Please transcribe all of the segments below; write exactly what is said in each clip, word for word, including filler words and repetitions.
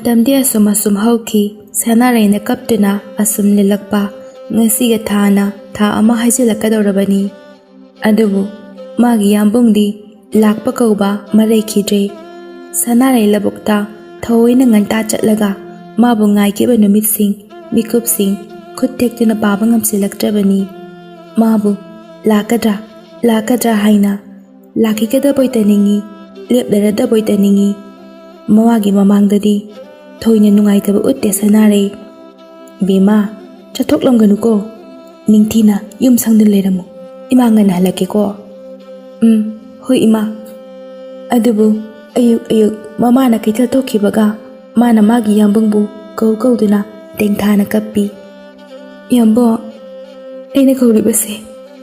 ꯃꯇꯝꯗꯤ ꯑꯁꯨꯝ ꯑꯁꯨꯝ ꯍꯧꯈꯤ꯫ ꯁꯅꯥꯔꯩꯅ ꯀꯞꯇꯨꯅ ꯑꯁꯨꯝ ꯂꯤꯜꯂꯛꯄ꯫ ꯉꯁꯤꯒ ꯊꯥꯅ ꯊꯥ ꯑꯃ ꯍꯥꯏꯖꯤꯜꯂꯛꯀꯗꯧꯔꯕꯅꯤ꯫ ꯑꯗꯨꯕꯨ ꯃꯥꯒꯤ ꯌꯥꯝꯕꯨꯡꯗꯤ ꯂꯥꯛꯄ ꯀꯧꯕ ꯃꯔꯩꯈꯤꯗ꯭ꯔꯦ꯫ ꯁꯅꯥꯔꯩ ꯂꯧꯕꯨꯛꯇ ꯊꯑꯣꯏꯅ ꯉꯟꯇꯥ ꯆꯠꯂꯒ ꯃꯥꯕꯨ ꯉꯥꯏꯈꯤꯕ ꯅꯨꯃꯤꯠꯁꯤꯡ, ꯃꯤꯀꯨꯞꯁꯤꯡ ꯈꯨꯠ ꯊꯦꯛꯇꯨꯅ ꯄꯥꯕ ꯉꯝꯁꯤꯜꯂꯛꯇ꯭ꯔꯕꯅꯤ꯫ ꯃꯥꯕꯨ ꯂꯥꯛꯀꯗ꯭ꯔꯥ, ꯂꯥꯛꯀꯗ꯭ꯔꯥ ꯍꯥꯏꯅ ꯂꯥꯛꯈꯤꯒꯗꯕꯣꯏ ꯇꯅꯤꯡꯏ, ꯂꯦꯞꯂꯔꯗꯕꯣꯏ ꯇꯅꯤꯡꯏ꯫ ꯃꯋꯥꯒꯤ ꯃꯃꯥꯡꯗꯗꯤ ꯊꯣꯏꯅ ꯅꯨꯡꯉꯥꯏꯇꯕ ꯎꯠꯇꯦ ꯁꯅꯥꯔꯩ꯫ "ꯏꯕꯦꯝꯃ, ꯆꯠꯊꯣꯛꯂꯝꯒꯅꯨꯀꯣ꯫ ꯅꯤꯡꯊꯤꯅ ꯌꯨꯝ ꯁꯪꯗꯨꯅ ꯂꯩꯔꯝꯃꯨ꯫ ꯏꯃꯥ ꯉꯟꯅ ꯍꯜꯂꯛꯀꯦꯀꯣ꯫" "ꯎꯝ, ꯍꯣꯏ ꯏꯃꯥ꯫" ꯑꯗꯨꯕꯨ ꯑꯌꯨꯛ ꯑꯌꯨꯛ ꯃꯃꯥꯅ ꯀꯩꯊꯦꯜ ꯊꯣꯛꯈꯤꯕꯒ ꯃꯥꯅ ꯃꯥꯒꯤ ꯌꯥꯝꯕꯨꯡꯕꯨ ꯀꯧ ꯀꯧꯗꯨꯅ ꯇꯦꯡꯊꯥꯅ ꯀꯞꯄꯤ꯫ "ꯌꯥꯝꯕꯣ, ꯑꯩꯅ ꯀꯧꯔꯤꯕꯁꯦ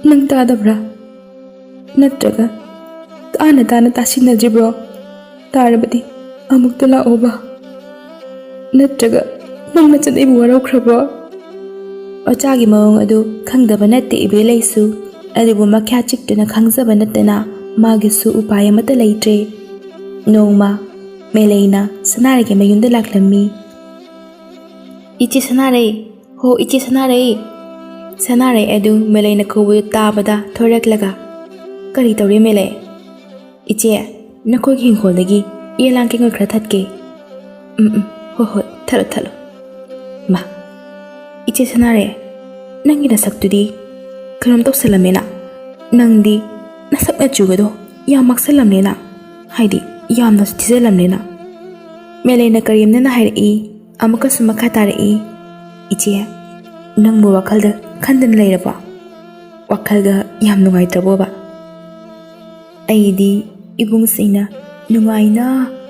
ꯅꯪ ꯇꯥꯗꯕ꯭ꯔꯥ? ꯅꯠꯇ꯭ꯔꯒ ꯇꯥꯅ ꯇꯥꯅ ꯇꯥꯁꯤꯟꯅꯗ꯭ꯔꯤꯕ꯭ꯔꯣ? ꯇꯥꯔꯕꯗꯤ ꯑꯃꯨꯛꯇ ꯂꯥꯛꯑꯣꯕ꯫ ꯅꯠꯇ꯭ꯔꯒ ꯅꯪ ꯅꯆꯟ ꯑꯩꯕꯨ ꯋꯥꯔꯧꯈ꯭ꯔꯕꯣ?" ꯃꯆꯥꯒꯤ ꯃꯑꯣꯡ ꯑꯗꯨ ꯈꯪꯗꯕ ꯅꯠꯇꯦ ꯏꯕꯦꯂꯩꯁꯨ꯫ ꯑꯗꯨꯕꯨ ꯃꯈ꯭ꯌꯥ ꯆꯤꯛꯇꯨꯅ ꯈꯪꯖꯕ ꯅꯠꯇꯅ ꯃꯥꯒꯤꯁꯨ ꯎꯄꯥꯏ ꯑꯃꯠꯇ ꯂꯩꯇ꯭ꯔꯦ꯫ ꯅꯣꯡꯃ ꯃꯦꯂꯩꯅ ꯁꯅꯥꯔꯩꯒꯤ ꯃꯌꯨꯝꯗ ꯂꯥꯛꯂꯝꯃꯤ꯫ "ꯏꯆꯦ ꯁꯅꯥꯔꯩ, ꯍꯣ ꯏꯆꯦ ꯁꯅꯥꯔꯩ!" ꯁꯅꯥꯔꯩ ꯑꯗꯨ ꯃꯦꯂꯩꯅ ꯀꯧꯕꯗꯨ ꯇꯥꯕꯗ ꯊꯣꯔꯛꯂꯒ, "ꯀꯔꯤ ꯇꯧꯔꯦ ꯃꯦꯂꯩ?" "ꯏꯆꯦ, ꯅꯈꯣꯏꯒꯤ ꯍꯤꯡꯈꯣꯜꯗꯒꯤ ꯌꯦꯂꯥꯡ ꯀꯦꯡꯉꯣꯏ ꯈꯔ ꯊꯠꯀꯦ꯫" "ꯎꯝ, ꯎꯝ, ꯍꯣꯏ, ꯍꯣꯏ, ꯊꯠꯂꯣ, ꯊꯠꯂꯣ꯫" "ꯃꯥ, ꯏꯆꯦ ꯁꯅꯥꯔꯩ, ꯅꯪꯒꯤ ꯅꯁꯛꯇꯨꯗꯤ ꯀꯩꯅꯣꯝ ꯇꯧꯁꯜꯂꯝꯃꯦꯅ꯫ ꯅꯪꯗꯤ ꯅꯁꯛ ꯅꯆꯨꯒꯗꯣ ꯌꯥꯝ ꯃꯛꯁꯜꯂꯝꯂꯦꯅ, ꯍꯥꯏꯗꯤ ꯌꯥꯝꯅꯁꯨ ꯊꯤꯖꯜꯂꯝꯂꯦꯅ꯫" ꯃꯦꯂꯩꯅ ꯀꯔꯦꯝꯅꯅ ꯍꯥꯏꯔꯛꯏ꯫ ꯑꯃꯨꯛꯀꯁꯨ ꯃꯈꯥ ꯇꯥꯔꯛꯏ, "ꯏꯆꯦ, ꯅꯪꯕꯨ ꯋꯥꯈꯜꯗ ꯈꯟꯗꯅ ꯂꯩꯔꯕꯣ? ꯋꯥꯈꯜꯒ ꯌꯥꯝ ꯅꯨꯡꯉꯥꯏꯇ꯭ꯔꯕꯣꯕ?" ꯑꯩꯗꯤ ꯏꯕꯨꯡꯁꯤꯡꯅ ꯅꯨꯡꯉꯥꯏꯅ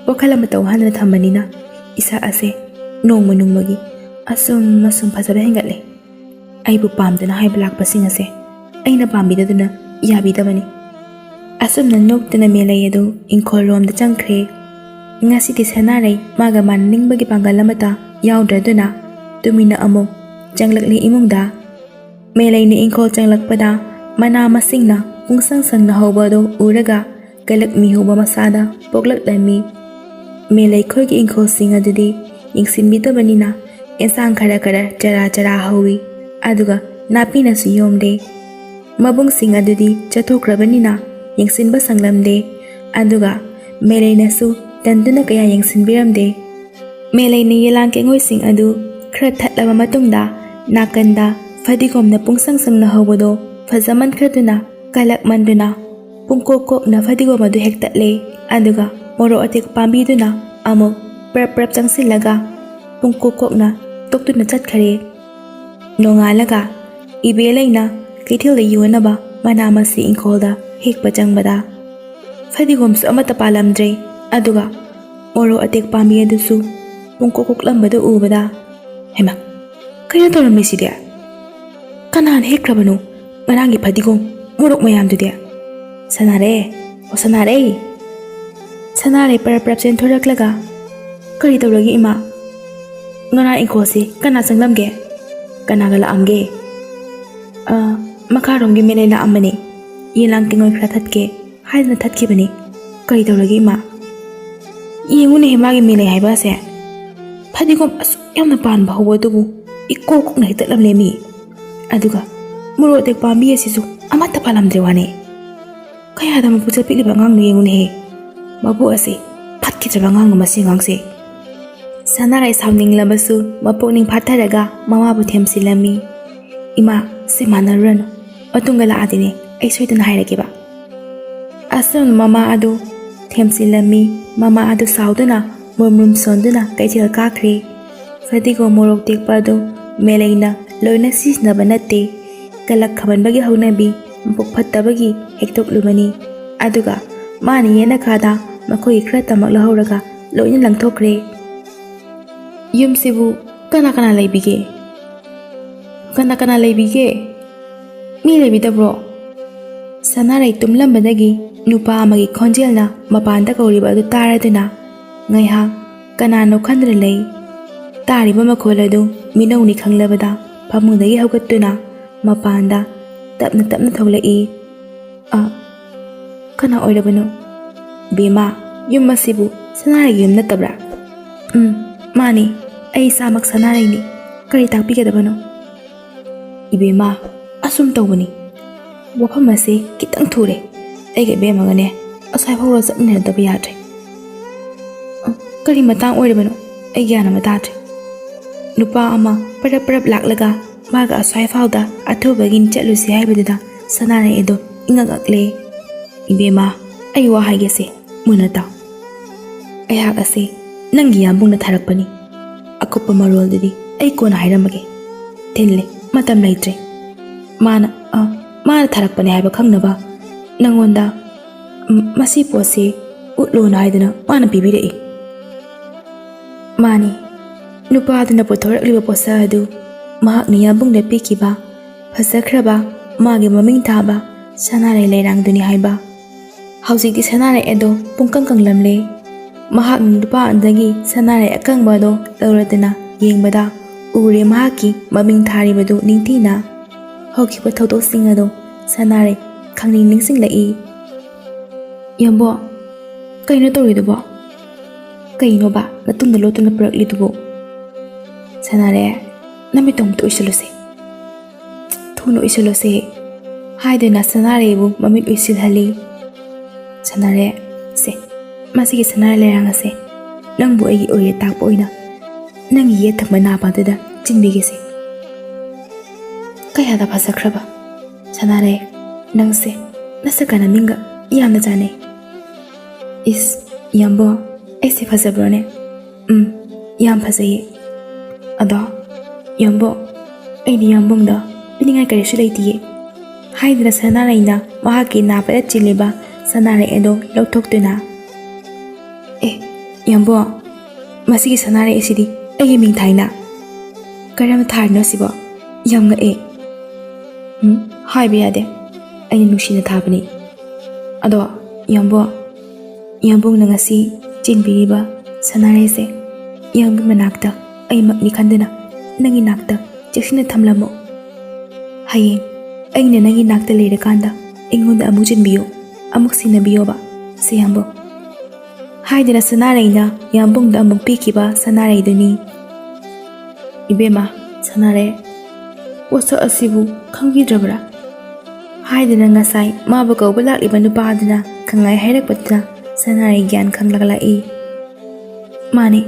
ꯋꯥꯈꯜ ꯑꯃ ꯇꯧ ꯍꯥꯏꯗꯅ ꯊꯝꯕꯅꯤꯅ ꯏꯁꯥ ꯑꯁꯦ ꯅꯣꯡꯃ ꯅꯣꯡꯃꯒꯤ ꯑꯁꯨꯝ ꯑꯁꯨꯝ ꯐꯖꯕ ꯍꯦꯟꯒꯠꯂꯦ꯫ ꯑꯩꯕꯨ ꯄꯥꯝꯗꯨꯅ ꯍꯥꯏꯕ ꯂꯥꯛꯄꯁꯤꯡ ꯑꯁꯦ ꯑꯩꯅ ꯄꯥꯝꯕꯤꯗꯗꯨꯅ ꯌꯥꯕꯤꯗꯕꯅꯤ꯫ ꯑꯁꯨꯝꯅ ꯅꯣꯛꯇꯨꯅ ꯃꯦꯂꯩ ꯑꯗꯨ ꯏꯪꯈꯣꯜ ꯂꯣꯝꯗ ꯆꯪꯈ꯭ꯔꯦ꯫ ꯉꯁꯤꯗꯤ ꯁꯅꯥꯔꯩ ꯃꯥꯒ ꯃꯥꯟꯅꯅꯤꯡꯕꯒꯤ ꯄꯥꯡꯒꯜ ꯑꯃꯠꯇ ꯌꯥꯎꯗ꯭ꯔꯗꯨꯅ ꯇꯨꯃꯤꯟꯅ ꯑꯃꯨꯛ ꯆꯪꯂꯛꯂꯦ ꯏꯃꯨꯡꯗ꯫ ꯃꯦꯂꯩꯅ ꯏꯪꯈꯣꯜ ꯆꯪꯂꯛꯄꯗ ꯃꯅꯥ ꯃꯁꯤꯡꯅ ꯄꯨꯡꯁꯪ ꯁꯪꯅ ꯍꯧꯕ ꯑꯗꯨ ꯎꯔꯒ ꯀꯂꯛ ꯃꯤꯍꯧꯕ ꯃꯁꯥꯗ ꯄꯣꯛꯂꯛꯂꯝꯃꯤ꯫ ꯃꯦꯂꯩꯈꯣꯏꯒꯤ ꯏꯪꯈꯣꯜꯁꯤꯡ ꯑꯗꯨꯗꯤ ꯌꯦꯡꯁꯤꯟꯕꯤꯗꯕꯅꯤꯅ ꯑꯦꯟꯁꯥꯡ ꯈꯔ ꯈꯔ ꯆꯔꯥ ꯆꯔꯥ ꯍꯧꯏ, ꯑꯗꯨꯒ ꯅꯥꯄꯤꯅꯁꯨ ꯌꯣꯝꯗꯦ꯫ ꯃꯕꯨꯡꯁꯤꯡ ꯑꯗꯨꯗꯤ ꯆꯠꯊꯣꯛꯈ꯭ꯔꯕꯅꯤꯅ ꯌꯦꯡꯁꯤꯟꯕ ꯁꯪꯂꯝꯗꯦ, ꯑꯗꯨꯒ ꯃꯦꯂꯩꯅꯁꯨ ꯇꯟꯗꯨꯅ ꯀꯌꯥ ꯌꯦꯡꯁꯤꯟꯕꯤꯔꯝꯗꯦ꯫ ꯃꯦꯂꯩꯅ ꯌꯦꯂꯥꯡ ꯀꯦꯡꯉꯣꯏꯁꯤꯡ ꯑꯗꯨ ꯈꯔ ꯊꯠꯂꯕ ꯃꯇꯨꯡꯗ, ꯅꯥꯀꯟꯗ ꯐꯗꯤꯒꯣꯝꯅ ꯄꯨꯡꯁꯪ ꯁꯪꯅ ꯍꯧꯕꯗꯣ ꯐꯖꯃꯟꯈ꯭ꯔꯗꯨꯅ, ꯀꯜꯂꯛꯃꯟꯗꯨꯅ, ꯄꯨꯡꯀꯣꯛ ꯀꯣꯛꯅ ꯐꯗꯤꯒꯣꯝ ꯑꯗꯨ ꯍꯦꯛꯇꯠꯂꯦ, ꯑꯗꯨꯒ ꯃꯣꯔꯣꯛ ꯑꯇꯦꯛ ꯄꯥꯝꯕꯤꯗꯨꯅ ꯑꯃꯨꯛ ꯄ꯭ꯔꯞ ꯄ꯭ꯔꯞ ꯆꯪꯁꯤꯜꯂꯒ ꯄꯨꯡꯀꯣꯛ ꯀꯣꯛꯅ ꯇꯣꯛꯇꯨꯅ ꯆꯠꯈꯔꯦ꯫ ꯅꯣꯡꯉꯥꯜꯂꯒ ꯏꯕꯦꯂꯩꯅ ꯀꯩꯊꯦꯜꯗ ꯌꯣꯟꯅꯕ ꯃꯅꯥ ꯃꯁꯤꯡ ꯏꯪꯈꯣꯜꯗ ꯍꯦꯛꯄ ꯆꯪꯕꯗ, ꯐꯗꯤꯒꯣꯝꯁꯨ ꯑꯃꯠꯇ ꯄꯥꯜꯂꯝꯗ꯭ꯔꯦ, ꯑꯗꯨꯒ ꯃꯣꯔꯣꯛ ꯑꯇꯦꯛ ꯄꯥꯝꯕꯤ ꯑꯗꯨꯁꯨ ꯄꯨꯡꯀꯣꯛ ꯀꯣꯛꯂꯝꯕꯗꯨ ꯎꯕꯗ, "ꯍꯩꯃꯥ, ꯀꯩꯅꯣ ꯇꯧꯔꯝꯃꯤꯁꯤꯗꯤ? ꯀꯅꯥꯅ ꯍꯦꯛꯈ꯭ꯔꯕꯅꯣ ꯉꯔꯥꯡꯒꯤ ꯐꯗꯤꯒꯣꯝ, ꯃꯣꯔꯣꯛ ꯃꯌꯥꯝꯗꯨꯗꯤ?" "ꯁꯅꯥꯔꯦ, ꯑꯣ ꯁꯅꯥꯔꯦ!" ꯁꯅꯥꯔꯩ ꯄꯔꯞ ꯄꯔꯞ ꯆꯦꯟꯊꯣꯔꯛꯂꯒ, "ꯀꯔꯤ ꯇꯧꯔꯒꯦ ꯏꯃꯥ? ꯉꯔꯥꯡ ꯏꯪꯈꯣꯜꯁꯤ ꯀꯅꯥ ꯆꯪꯂꯝꯒꯦ? ꯀꯅꯥꯒ ꯂꯥꯛꯑꯝꯒꯦ?" "ꯑ, ꯃꯈꯥꯔꯣꯝꯒꯤ ꯃꯦꯂꯩ ꯂꯥꯛꯑꯝꯕꯅꯦ, ꯌꯦꯂꯥꯡ ꯀꯦꯡꯉꯣꯏ ꯈꯔ ꯊꯠꯀꯦ ꯍꯥꯏꯗꯅ ꯊꯠꯈꯤꯕꯅꯤ꯫ ꯀꯔꯤ ꯇꯧꯔꯒꯦ ꯏꯃꯥ?" "ꯌꯦꯡꯉꯨꯅꯦꯍꯦ, ꯃꯥꯒꯤ ꯃꯦꯂꯩ ꯍꯥꯏꯕ ꯑꯁꯦ꯫ ꯐꯗꯤꯒꯣꯝ ꯑꯁꯨꯛ ꯌꯥꯝꯅ ꯄꯥꯟꯕ ꯍꯧꯕ ꯑꯗꯨꯕꯨ ꯏꯀꯣꯛ ꯀꯣꯛꯅ ꯍꯦꯛꯇꯠꯂꯝꯂꯦ ꯃꯤ꯫ ꯑꯗꯨꯒ ꯃꯣꯔꯣꯛ ꯑꯇꯦꯛ ꯄꯥꯝꯕꯤ ꯑꯁꯤꯁꯨ ꯑꯃꯠꯇ ꯄꯥꯜꯂꯝꯗ꯭ꯔꯦ ꯋꯥꯅꯦ꯫ ꯀꯌꯥꯗ ꯃꯄꯨꯛꯆꯦꯜ ꯄꯤꯛꯂꯤꯕ ꯑꯉꯥꯡꯅꯣ ꯌꯦꯡꯉꯨꯅꯦꯍꯦ꯫ ꯃꯄꯨ ꯑꯁꯤ ꯐꯠꯈꯤꯗ꯭ꯔꯕ ꯑꯉꯥꯡꯅꯣ ꯃꯁꯤ ꯑꯉꯥꯡꯁꯦ!" ꯁꯅꯥꯔꯩ ꯁꯥꯎꯅꯤꯡꯂꯕꯁꯨ ꯃꯄꯨꯛꯅꯤꯡ ꯐꯥꯊꯔꯒ ꯃꯃꯥꯕꯨ ꯊꯦꯝꯖꯤꯜꯂꯝꯃꯤ꯫ "ꯏꯃꯥ, ꯁꯤ ꯃꯥꯟꯅꯔꯨꯔꯅꯨ꯫ ꯃꯇꯨꯡꯗ ꯂꯥꯛꯑꯗꯤꯅꯦ ꯑꯩ ꯁꯣꯏꯗꯅ ꯍꯥꯏꯔꯒꯦꯕ꯫" ꯑꯁꯨꯝꯅ ꯃꯃꯥ ꯑꯗꯨ ꯊꯦꯝꯖꯤꯜꯂꯝꯃꯤ꯫ ꯃꯃꯥ ꯑꯗꯨ ꯁꯥꯎꯗꯨꯅ ꯃꯨꯝ ꯃꯨꯝ ꯁꯣꯟꯗꯨꯅ ꯀꯩꯊꯦꯜ ꯀꯥꯈ꯭ꯔꯦ꯫ ꯐꯗꯤꯒꯣꯝ ꯃꯣꯔꯣꯛ ꯇꯦꯛꯄ ꯑꯗꯨ ꯃꯦꯂꯩꯅ ꯂꯣꯏꯅ ꯁꯤꯖꯤꯟꯅꯕ ꯅꯠꯇꯦ꯫ ꯀꯂꯛ ꯈꯝꯕꯟꯕꯒꯤ ꯍꯧꯅꯕꯤ ꯃꯄꯨꯛ ꯐꯠꯇꯕꯒꯤ ꯍꯦꯛꯇꯣꯛꯂꯨꯕꯅꯤ꯫ ꯑꯗꯨꯒ ꯃꯥꯅ ꯌꯦꯅꯈꯥꯗ ꯃꯈꯣꯏꯒꯤ ꯈꯔ ꯇꯃꯛ ꯂꯧꯍꯧꯔꯒ ꯂꯣꯏꯅ ꯂꯪꯊꯣꯛꯈ꯭ꯔꯦ꯫ "ꯌꯨꯝꯁꯤꯕꯨ ꯀꯅꯥ ꯀꯅꯥ ꯂꯩꯕꯤꯒꯦ? ꯀꯅꯥ ꯀꯅꯥ ꯂꯩꯕꯤꯒꯦ? ꯃꯤ ꯂꯩꯕꯤꯗꯕ꯭ꯔꯣ?" ꯁꯅꯥꯔꯩ ꯇꯨꯝꯂꯝꯕꯗꯒꯤ ꯅꯨꯄꯥ ꯑꯃꯒꯤ ꯈꯣꯟꯖꯦꯜꯅ ꯃꯄꯥꯟꯗ ꯀꯧꯔꯤꯕ ꯑꯗꯨ ꯇꯥꯔꯗꯨꯅ ꯉꯥꯏꯍꯥꯛ ꯀꯅꯥꯅꯣ ꯈꯟꯗꯨꯅ ꯂꯩ꯫ ꯇꯥꯔꯤꯕ ꯃꯈꯣꯜ ꯑꯗꯨ ꯃꯤꯅꯧꯅꯤ ꯈꯪꯂꯕꯗ ꯐꯃꯨꯡꯗꯒꯤ ꯍꯧꯒꯠꯇꯨꯅ ꯃꯄꯥꯟꯗ ꯇꯞꯅ ꯇꯞꯅ ꯊꯣꯛꯂꯛꯏ꯫ "ꯑ, ꯀꯅꯥ ꯑꯣꯏꯔꯕꯅꯣ? ꯕꯦꯝꯃ, ꯌꯨꯝ ꯑꯁꯤꯕꯨ "ꯁꯅꯥꯔꯩꯒꯤ ꯌꯨꯝ ꯅꯠꯇꯕ꯭ꯔꯥ?" "ꯎꯝ, ꯃꯥꯅꯤ꯫ ꯑꯩ ꯏꯁꯥꯃꯛ ꯁꯅꯥꯔꯩꯅꯤ꯫ ꯀꯔꯤ ꯇꯥꯛꯄꯤꯒꯗꯕꯅꯣ?" "ꯏꯕꯦꯝꯃ, ꯑꯁꯨꯝ ꯇꯧꯕꯅꯤ꯫ ꯋꯥꯐꯝ ꯑꯁꯤ ꯈꯤꯇꯪ ꯊꯨꯔꯦ꯫ ꯑꯩꯒ ꯏꯕꯦꯝꯃꯒꯅꯦ ꯑꯁ꯭ꯋꯥꯏ ꯐꯥꯎꯕ ꯆꯠꯃꯤꯟꯅꯗꯕ ꯌꯥꯗ꯭ꯔꯦ꯫ ꯑ, ꯀꯔꯤ ꯃꯇꯥꯡ ꯑꯣꯏꯔꯕꯅꯣ? ꯑꯩ ꯒ꯭ꯌꯥꯟ ꯑꯃ ꯇꯥꯗ꯭ꯔꯦ꯫ ꯅꯨꯄꯥ ꯑꯃ ꯄꯔꯞ ꯄꯔꯞ ꯂꯥꯛꯂꯒ ꯃꯥꯒ ꯑꯁ꯭ꯋꯥꯏ ꯐꯥꯎꯗ ꯑꯊꯨꯕꯒꯤ ꯆꯠꯂꯨꯁꯤ ꯍꯥꯏꯕꯗꯨꯗ ꯁꯅꯥꯔꯩ ꯑꯗꯣ ꯏꯉꯛ ꯉꯛꯂꯦ꯫ ꯏꯕꯦꯝꯃ, ꯑꯩ ꯋꯥ ꯍꯥꯏꯒꯦꯁꯦ, ꯃꯨꯟꯅ ꯇꯥꯎ꯫ ꯑꯩꯍꯥꯛ ꯑꯁꯦ ꯅꯪꯒꯤ ꯌꯥꯝꯕꯨꯡꯅ ꯊꯥꯔꯛꯄꯅꯤ꯫ ꯑꯀꯨꯞꯄ ꯃꯔꯣꯜꯗꯨꯗꯤ ꯑꯩ ꯀꯣꯟꯅ ꯍꯥꯏꯔꯝꯃꯒꯦ꯫ ꯊꯤꯜꯂꯦ, ꯃꯇꯝ ꯂꯩꯇ꯭ꯔꯦ꯫ ꯃꯥꯅ, ꯑ, ꯃꯥꯅ ꯊꯥꯔꯛꯄꯅꯦ ꯍꯥꯏꯕ ꯈꯪꯅꯕ ꯅꯪꯉꯣꯟꯗ, ꯎꯝ, ꯃꯁꯤ ꯄꯣꯠꯁꯤ ꯎꯠꯂꯣꯅ ꯍꯥꯏꯗꯨꯅ ꯃꯥꯅ ꯄꯤꯕꯤꯔꯛꯏ꯫ ꯃꯥꯅꯤ, ꯅꯨꯄꯥꯗꯨꯅ ꯄꯨꯊꯣꯔꯛꯂꯤꯕ ꯄꯣꯠꯁꯛ ꯑꯗꯨ ꯃꯍꯥꯛꯅ ꯌꯥꯝꯕꯨꯡꯗ ꯄꯤꯈꯤꯕ ꯐꯖꯈ꯭ꯔꯕ ꯃꯥꯒꯤ ꯃꯃꯤꯡ ꯊꯥꯕ ꯁꯅꯥꯔꯩ ꯂꯩꯔꯥꯡꯗꯨꯅꯤ ꯍꯥꯏꯕ꯫ ꯍꯧꯖꯤꯛꯇꯤ ꯁꯅꯥꯔꯩ ꯑꯗꯣ ꯄꯨꯡꯀꯪ ꯀꯪꯂꯝꯂꯦ꯫ ꯃꯍꯥꯛꯅ ꯅꯨꯄꯥ ꯑꯗꯨꯗꯒꯤ ꯁꯅꯥꯔꯩ ꯑꯀꯪꯕ ꯑꯗꯣ ꯂꯧꯔꯗꯨꯅ ꯌꯦꯡꯕꯗ ꯎꯔꯦ ꯃꯍꯥꯛꯀꯤ ꯃꯃꯤꯡ ꯊꯥꯔꯤꯕꯗꯨ ꯅꯤꯡꯊꯤꯅ꯫ ꯍꯧꯈꯤꯕ ꯊꯧꯗꯣꯛꯁꯤꯡ ꯑꯗꯣ ꯁꯅꯥꯔꯩ ꯈꯪꯅꯤꯡ ꯅꯤꯡꯁꯤꯡꯂꯛꯏ꯫ "ꯌꯥꯝꯕꯣ, ꯀꯩꯅꯣ ꯇꯧꯔꯤꯗꯨꯕꯣ? ꯀꯩꯅꯣꯕ ꯅꯇꯨꯡꯗ ꯂꯣꯠꯇꯨꯅ ꯄꯨꯔꯛꯂꯤꯗꯨꯕꯣ?" "ꯁꯅꯥꯔꯩ, ꯅꯃꯤꯠꯇꯣ ꯑꯃꯨꯛꯇ ꯎꯏꯁꯤꯜꯂꯨꯁꯦ꯫ ꯊꯨꯅ ꯎꯏꯁꯤꯜꯂꯨꯁꯦ," ꯍꯥꯏꯗꯨꯅ ꯁꯅꯥꯔꯩꯕꯨ ꯃꯃꯤꯠ ꯎꯏꯁꯤꯜꯍꯜꯂꯤ꯫ "ꯁꯅꯥꯔꯩ, ꯁꯦ, ꯃꯁꯤꯒꯤ ꯁꯅꯥꯔꯩ ꯂꯩꯔꯥꯡ ꯑꯁꯦ ꯅꯪꯕꯨ ꯑꯩꯒꯤ ꯑꯣꯏꯔꯦ ꯇꯥꯛꯄ ꯑꯣꯏꯅ ꯅꯪꯒꯤ ꯌꯦꯠ ꯊꯪꯕ ꯅꯥꯄꯥꯗꯨꯗ ꯆꯤꯟꯕꯤꯒꯦꯁꯦ꯫ ꯀꯌꯥꯗ ꯐꯖꯈ꯭ꯔꯕ! ꯁꯅꯥꯔꯩ, ꯅꯪꯁꯦ ꯅꯁꯛꯀ ꯅꯃꯤꯡꯒ ꯌꯥꯝꯅ ꯆꯥꯟꯅꯩ꯫ ꯏꯁ, ꯌꯥꯝꯕꯣ, ꯑꯩꯁꯦ ꯐꯖꯕ꯭ꯔꯣꯅꯦ?" "ꯎꯝ, ꯌꯥꯝ ꯐꯖꯩꯌꯦ꯫ ꯑꯗꯣ, ꯌꯥꯝꯕꯣ, ꯑꯩꯗꯤ ꯌꯥꯝꯕꯨꯡꯗ ꯄꯤꯅꯤꯡꯉꯥꯏ ꯀꯔꯤꯁꯨ ꯂꯩꯇꯤꯌꯦ," ꯍꯥꯏꯗꯨꯅ ꯁꯅꯥꯔꯩꯅ ꯃꯍꯥꯛꯀꯤ ꯅꯥꯄꯗ ꯆꯤꯜꯂꯤꯕ ꯁꯅꯥꯔꯩ ꯑꯗꯣ ꯂꯧꯊꯣꯛꯇꯨꯅ, "ꯑꯦ, ꯌꯥꯝꯕꯣ, ꯃꯁꯤꯒꯤ ꯁꯅꯥꯔꯩ ꯑꯁꯤꯗꯤ ꯑꯩꯒꯤ ꯃꯤꯡ ꯊꯥꯏꯅ꯫ ꯀꯔꯝꯅ ꯊꯥꯔꯤꯅꯣ ꯁꯤꯕꯣ? ꯌꯥꯝ ꯉꯛꯑꯦ꯫" "ꯎꯝ, ꯍꯥꯏꯕ ꯌꯥꯗꯦ꯫ ꯑꯩꯅ ꯅꯨꯡꯁꯤꯅ ꯊꯥꯕꯅꯤ꯫ ꯑꯗꯣ, ꯌꯥꯝꯕꯣ, ꯌꯥꯝꯕꯨꯡꯅ ꯉꯁꯤ ꯆꯤꯟꯕꯤꯔꯤꯕ ꯁꯅꯥꯔꯩꯁꯦ ꯌꯥꯝꯒꯤ ꯃꯅꯥꯛꯇ ꯑꯩꯃꯛꯅꯤ ꯈꯟꯗꯨꯅ ꯅꯪꯒꯤ ꯅꯥꯛꯇ ꯆꯦꯛꯁꯤꯟꯅ ꯊꯝꯂꯝꯃꯣ꯫ ꯍꯌꯦꯡ ꯑꯩꯅ ꯅꯪꯒꯤ ꯅꯥꯛꯇ ꯂꯩꯔꯀꯥꯟꯗ ꯑꯩꯉꯣꯟꯗ ꯑꯃꯨꯛ ꯆꯤꯟꯕꯤꯌꯨ, ꯑꯃꯨꯛ ꯁꯤꯟꯅꯕꯤꯌꯣꯕ, ꯁꯦ ꯌꯥꯝꯕꯨꯡ꯫" ꯍꯥꯏꯗꯨꯅ ꯁꯅꯥꯔꯩꯅ ꯌꯥꯝꯕꯨꯡꯗ ꯑꯃꯨꯛ ꯄꯤꯈꯤꯕ ꯁꯅꯥꯔꯩꯗꯨꯅꯤ꯫ "ꯏꯕꯦꯝꯃ, ꯁꯅꯥꯔꯩ, ꯄꯣꯠꯁꯛ ꯑꯁꯤꯕꯨ ꯈꯪꯕꯤꯗ꯭ꯔꯕ꯭ꯔꯥ?" ꯍꯥꯏꯗꯨꯅ ꯉꯁꯥꯏ ꯃꯥꯕꯨ ꯀꯧꯕ ꯂꯥꯛꯂꯤꯕ ꯅꯨꯄꯥ ꯑꯗꯨꯅ ꯈꯪꯉꯥꯏ ꯍꯥꯏꯔꯛꯄꯗꯨꯅ ꯁꯅꯥꯔꯩ ꯒ꯭ꯌꯥꯟ ꯈꯪꯂꯛꯂꯛꯏ꯫ "ꯃꯥꯅꯦ,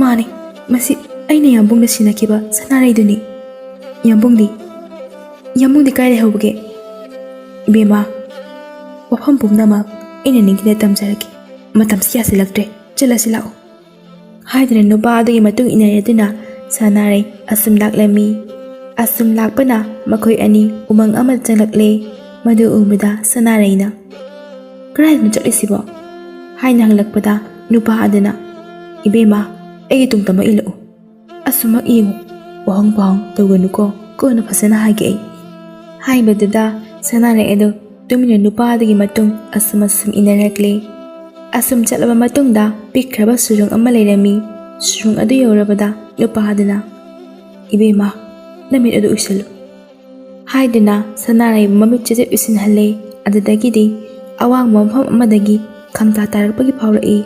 ꯃꯥꯅꯦ, ꯃꯁꯤ ꯑꯩꯅ ꯌꯥꯝꯕꯨꯡꯗ ꯁꯤꯟꯅꯈꯤꯕ ꯁꯅꯥꯔꯩꯗꯨꯅꯤ꯫ ꯌꯥꯝꯕꯨꯡꯗꯤ, ꯌꯥꯝꯕꯨꯡꯗꯤ ꯀꯥꯏ ꯂꯩꯍꯧꯕꯒꯦ?" "ꯏꯕꯦꯝꯃ, ꯋꯥꯐꯝ ꯄꯨꯝꯅꯃꯛ ꯑꯩꯅ ꯅꯤꯡꯊꯤꯅ ꯇꯝꯖꯔꯛꯀꯦ꯫ ꯃꯇꯝꯁꯤ ꯌꯥꯁꯤꯜꯂꯛꯇ꯭ꯔꯦ꯫ ꯆꯠꯂꯁꯤ ꯂꯥꯛꯑꯣ꯫" ꯍꯥꯏꯗꯨꯅ ꯅꯨꯄꯥ ꯑꯗꯨꯒꯤ ꯃꯇꯨꯡ ꯏꯟꯅꯔꯗꯨꯅ ꯁꯅꯥꯔꯩ ꯑꯁꯨꯝ ꯂꯥꯛꯂꯝꯃꯤ꯫ ꯑꯁꯨꯝ ꯂꯥꯛꯄꯅ ꯃꯈꯣꯏ ꯑꯅꯤ ꯎꯃꯪ ꯑꯃ ꯆꯪꯂꯛꯂꯦ꯫ ꯃꯗꯨ ꯎꯕꯗ ꯁꯅꯥꯔꯩꯅ, "ꯀꯗꯥꯏꯗꯅꯣ ꯆꯠꯂꯤꯁꯤꯕꯣ?" ꯍꯥꯏꯅ ꯍꯪꯂꯛꯄꯗ ꯅꯨꯄꯥ ꯑꯗꯨꯅ, "ꯏꯕꯦꯝꯃ, ꯑꯩꯒꯤ ꯇꯨꯡ ꯇꯝꯃꯛ ꯏꯜꯂꯛꯎ꯫ ꯑꯁꯨꯃꯛ ꯌꯦꯡꯉꯨ, ꯋꯥꯍꯪ ꯄꯥꯎꯍꯪ ꯇꯧꯒꯅꯨꯀꯣ, ꯀꯣꯟꯅ ꯐꯖꯅ ꯍꯥꯏꯒꯦ ꯑꯩ꯫" ꯍꯥꯏꯕꯗꯨꯗ ꯁꯅꯥꯔꯩ ꯑꯗꯨ ꯇꯨꯃꯤꯟꯅ ꯅꯨꯄꯥ ꯑꯗꯨꯒꯤ ꯃꯇꯨꯡ ꯑꯁꯨꯝ ꯑꯁꯨꯝ ꯏꯟꯅꯔꯛꯂꯦ꯫ ꯑꯁꯨꯝ ꯆꯠꯂꯕ ꯃꯇꯨꯡꯗ ꯄꯤꯛꯈ꯭ꯔꯕ ꯁꯨꯔꯨꯡ ꯑꯃ ꯂꯩꯔꯝꯃꯤ꯫ ꯁꯨꯔꯨꯡ ꯑꯗꯨ ꯌꯧꯔꯕꯗ ꯅꯨꯄꯥ ꯑꯗꯨꯅ, "ꯏꯕꯦꯝꯃ, ꯅꯃꯤꯠ ꯑꯗꯨ ꯎꯏꯁꯜꯂꯨ" ꯍꯥꯏꯗꯨꯅ ꯁꯅꯥꯔꯩꯕꯨ ꯃꯃꯤꯠ ꯆꯦꯖꯦꯠ ꯎꯏꯁꯤꯟꯍꯜꯂꯦ꯫ ꯑꯗꯨꯗꯒꯤꯗꯤ ꯑꯋꯥꯡꯕ ꯃꯐꯝ ꯑꯃꯗꯒꯤ ꯈꯪꯇꯥ ꯇꯥꯔꯛꯄꯒꯤ ꯐꯥꯎꯔꯛꯏ꯫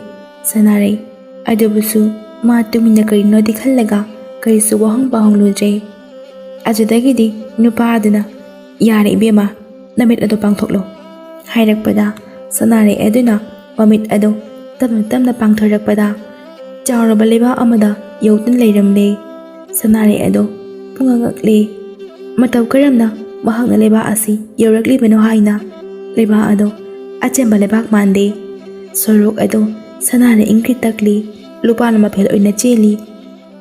ꯁꯅꯥꯔꯩ ꯑꯗꯨꯕꯨꯁꯨ ꯃꯥ ꯇꯨꯃꯤꯟꯅ ꯀꯔꯤꯅꯣꯗꯤ ꯈꯜꯂꯒ ꯀꯔꯤꯁꯨ ꯋꯥꯍꯪ ꯄꯥꯍꯪꯂꯨꯗ꯭ꯔꯦ꯫ ꯑꯗꯨꯗꯒꯤꯗꯤ ꯅꯨꯄꯥ ꯑꯗꯨꯅ, "ꯌꯥꯔꯦ ꯏꯕꯦꯝꯃ, ꯅꯃꯤꯠ ꯑꯗꯨ ꯄꯥꯡꯊꯣꯛꯂꯣ" ꯍꯥꯏꯔꯛꯄꯗ ꯁꯅꯥꯔꯩ ꯑꯗꯨꯅ ꯃꯃꯤꯠ ꯑꯗꯨ ꯇꯞꯅ ꯇꯞꯅ ꯄꯥꯡꯊꯣꯔꯛꯄꯗ ꯆꯥꯎꯔꯕ ꯂꯩꯕꯥꯛ ꯑꯃꯗ ꯌꯧꯗꯨꯅ ꯂꯩꯔꯝꯂꯦ꯫ ꯁꯅꯥꯔꯩ ꯑꯗꯨ ꯄꯨꯡꯉꯛ ꯉꯛꯂꯦ꯫ ꯃꯇꯧ ꯀꯔꯝꯅ ꯃꯍꯥꯛꯅ ꯂꯩꯕꯥꯛ ꯑꯁꯤ ꯌꯧꯔꯛꯂꯤꯕꯅꯣ ꯍꯥꯏꯅ꯫ ꯂꯩꯕꯥꯛ ꯑꯗꯨ ꯑꯆꯝꯕ ꯂꯩꯕꯥꯛ ꯃꯥꯟꯗꯦ꯫ ꯁꯣꯔꯣꯛ ꯑꯗꯨ ꯁꯅꯥꯅ ꯏꯪꯈ꯭ꯔꯤ ꯇꯛꯂꯤ꯫ ꯂꯨꯄꯥꯅ ꯃꯐꯦꯜ ꯑꯣꯏꯅ ꯆꯦꯜꯂꯤ꯫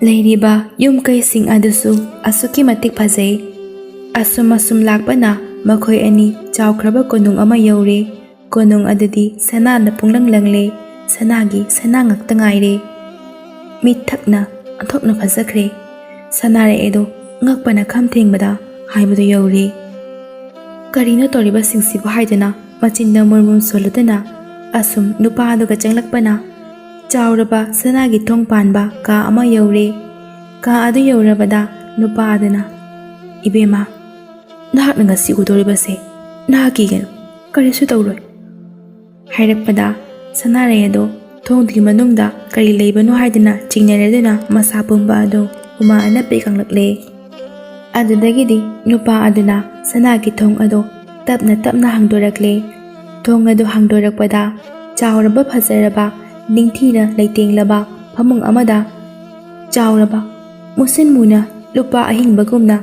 ꯂꯩꯔꯤꯕ ꯌꯨꯝ ꯀꯩꯁꯤꯡ ꯑꯗꯨꯁꯨ ꯑꯁꯨꯛꯀꯤ ꯃꯇꯤꯛ ꯐꯖꯩ꯫ ꯑꯁꯨꯝ ꯑꯁꯨꯝ ꯂꯥꯛꯄꯅ ꯃꯈꯣꯏ ꯑꯅꯤ ꯆꯥꯎꯈ꯭ꯔꯕ ꯀꯣꯅꯨꯡ ꯑꯃ ꯌꯧꯔꯦ꯫ ꯀꯣꯅꯨꯡ ꯑꯗꯨꯗꯤ ꯁꯅꯥꯅ ꯄꯨꯡꯂꯪ ꯂꯪꯂꯦ꯫ ꯁꯅꯥꯒꯤ ꯁꯅꯥ ꯉꯥꯛꯇ ꯉꯥꯏꯔꯦ꯫ ꯃꯤꯠ ꯊꯛꯅ ꯑꯣꯟꯊꯣꯛꯅ ꯐꯖꯈ꯭ꯔꯦ꯫ ꯁꯅꯥꯔꯩ ꯑꯗꯣ ꯉꯛꯄꯅ ꯈꯝ ꯊꯦꯡꯕꯗ ꯍꯥꯏꯕꯗꯨ ꯌꯧꯔꯦ꯫ ꯀꯔꯤꯅꯣ ꯇꯧꯔꯤꯕꯁꯤꯡꯁꯤꯕꯨ ꯍꯥꯏꯗꯨꯅ ꯃꯆꯤꯟꯗ ꯃꯨꯔꯃꯨꯔ ꯁꯣꯜꯂꯗꯨꯅ ꯑꯁꯨꯝ ꯅꯨꯄꯥ ꯑꯗꯨꯒ ꯆꯪꯂꯛꯄꯅ ꯆꯥꯎꯔꯕ ꯁꯅꯥꯒꯤ ꯊꯣꯡ ꯄꯥꯟꯕ ꯀꯥ ꯑꯃ ꯌꯧꯔꯦ꯫ ꯀꯥ ꯑꯗꯨ ꯌꯧꯔꯕꯗ ꯅꯨꯄꯥ ꯑꯗꯨꯅ, "ꯏꯕꯦꯝꯃ, ꯅꯍꯥꯛꯅ ꯉꯁꯤ ꯎꯗꯧꯔꯤꯕꯁꯦ ꯅꯍꯥꯛꯀꯤꯒꯤꯅꯤ, ꯀꯔꯤꯁꯨ ꯇꯧꯔꯣꯏ" ꯍꯥꯏꯔꯛꯄꯗ ꯁꯅꯥꯔꯩ ꯑꯗꯣ ꯊꯣꯡꯗꯨꯒꯤ ꯃꯅꯨꯡꯗ ꯀꯔꯤ ꯂꯩꯕꯅꯣ ꯍꯥꯏꯗꯨꯅ ꯆꯤꯡꯅꯔꯗꯨꯅ ꯃꯁꯥ ꯄꯨꯝꯕ ꯑꯗꯨ ꯍꯨꯃꯥꯡ ꯑꯅꯞꯄꯤ ꯀꯪꯂꯛꯂꯦ꯫ ꯑꯗꯨꯗꯒꯤꯗꯤ ꯅꯨꯄꯥ ꯑꯗꯨꯅ ꯁꯅꯥꯒꯤ ꯊꯣꯡ ꯑꯗꯨ ꯇꯞꯅ ꯇꯞꯅ ꯍꯥꯡꯗꯣꯔꯛꯂꯦ꯫ ꯊꯣꯡ ꯑꯗꯨ ꯍꯥꯡꯗꯣꯔꯛꯄꯗ ꯆꯥꯎꯔꯕ ꯐꯖꯔꯕ ꯅꯤꯡꯊꯤꯅ ꯂꯩꯇꯦꯡꯂꯕ ꯐꯃꯨꯡ ꯑꯃꯗ ꯆꯥꯎꯔꯕ ꯃꯨꯁꯤꯟ ꯃꯨꯅ ꯂꯨꯄꯥ ꯑꯍꯤꯡꯕꯒꯨꯝꯅ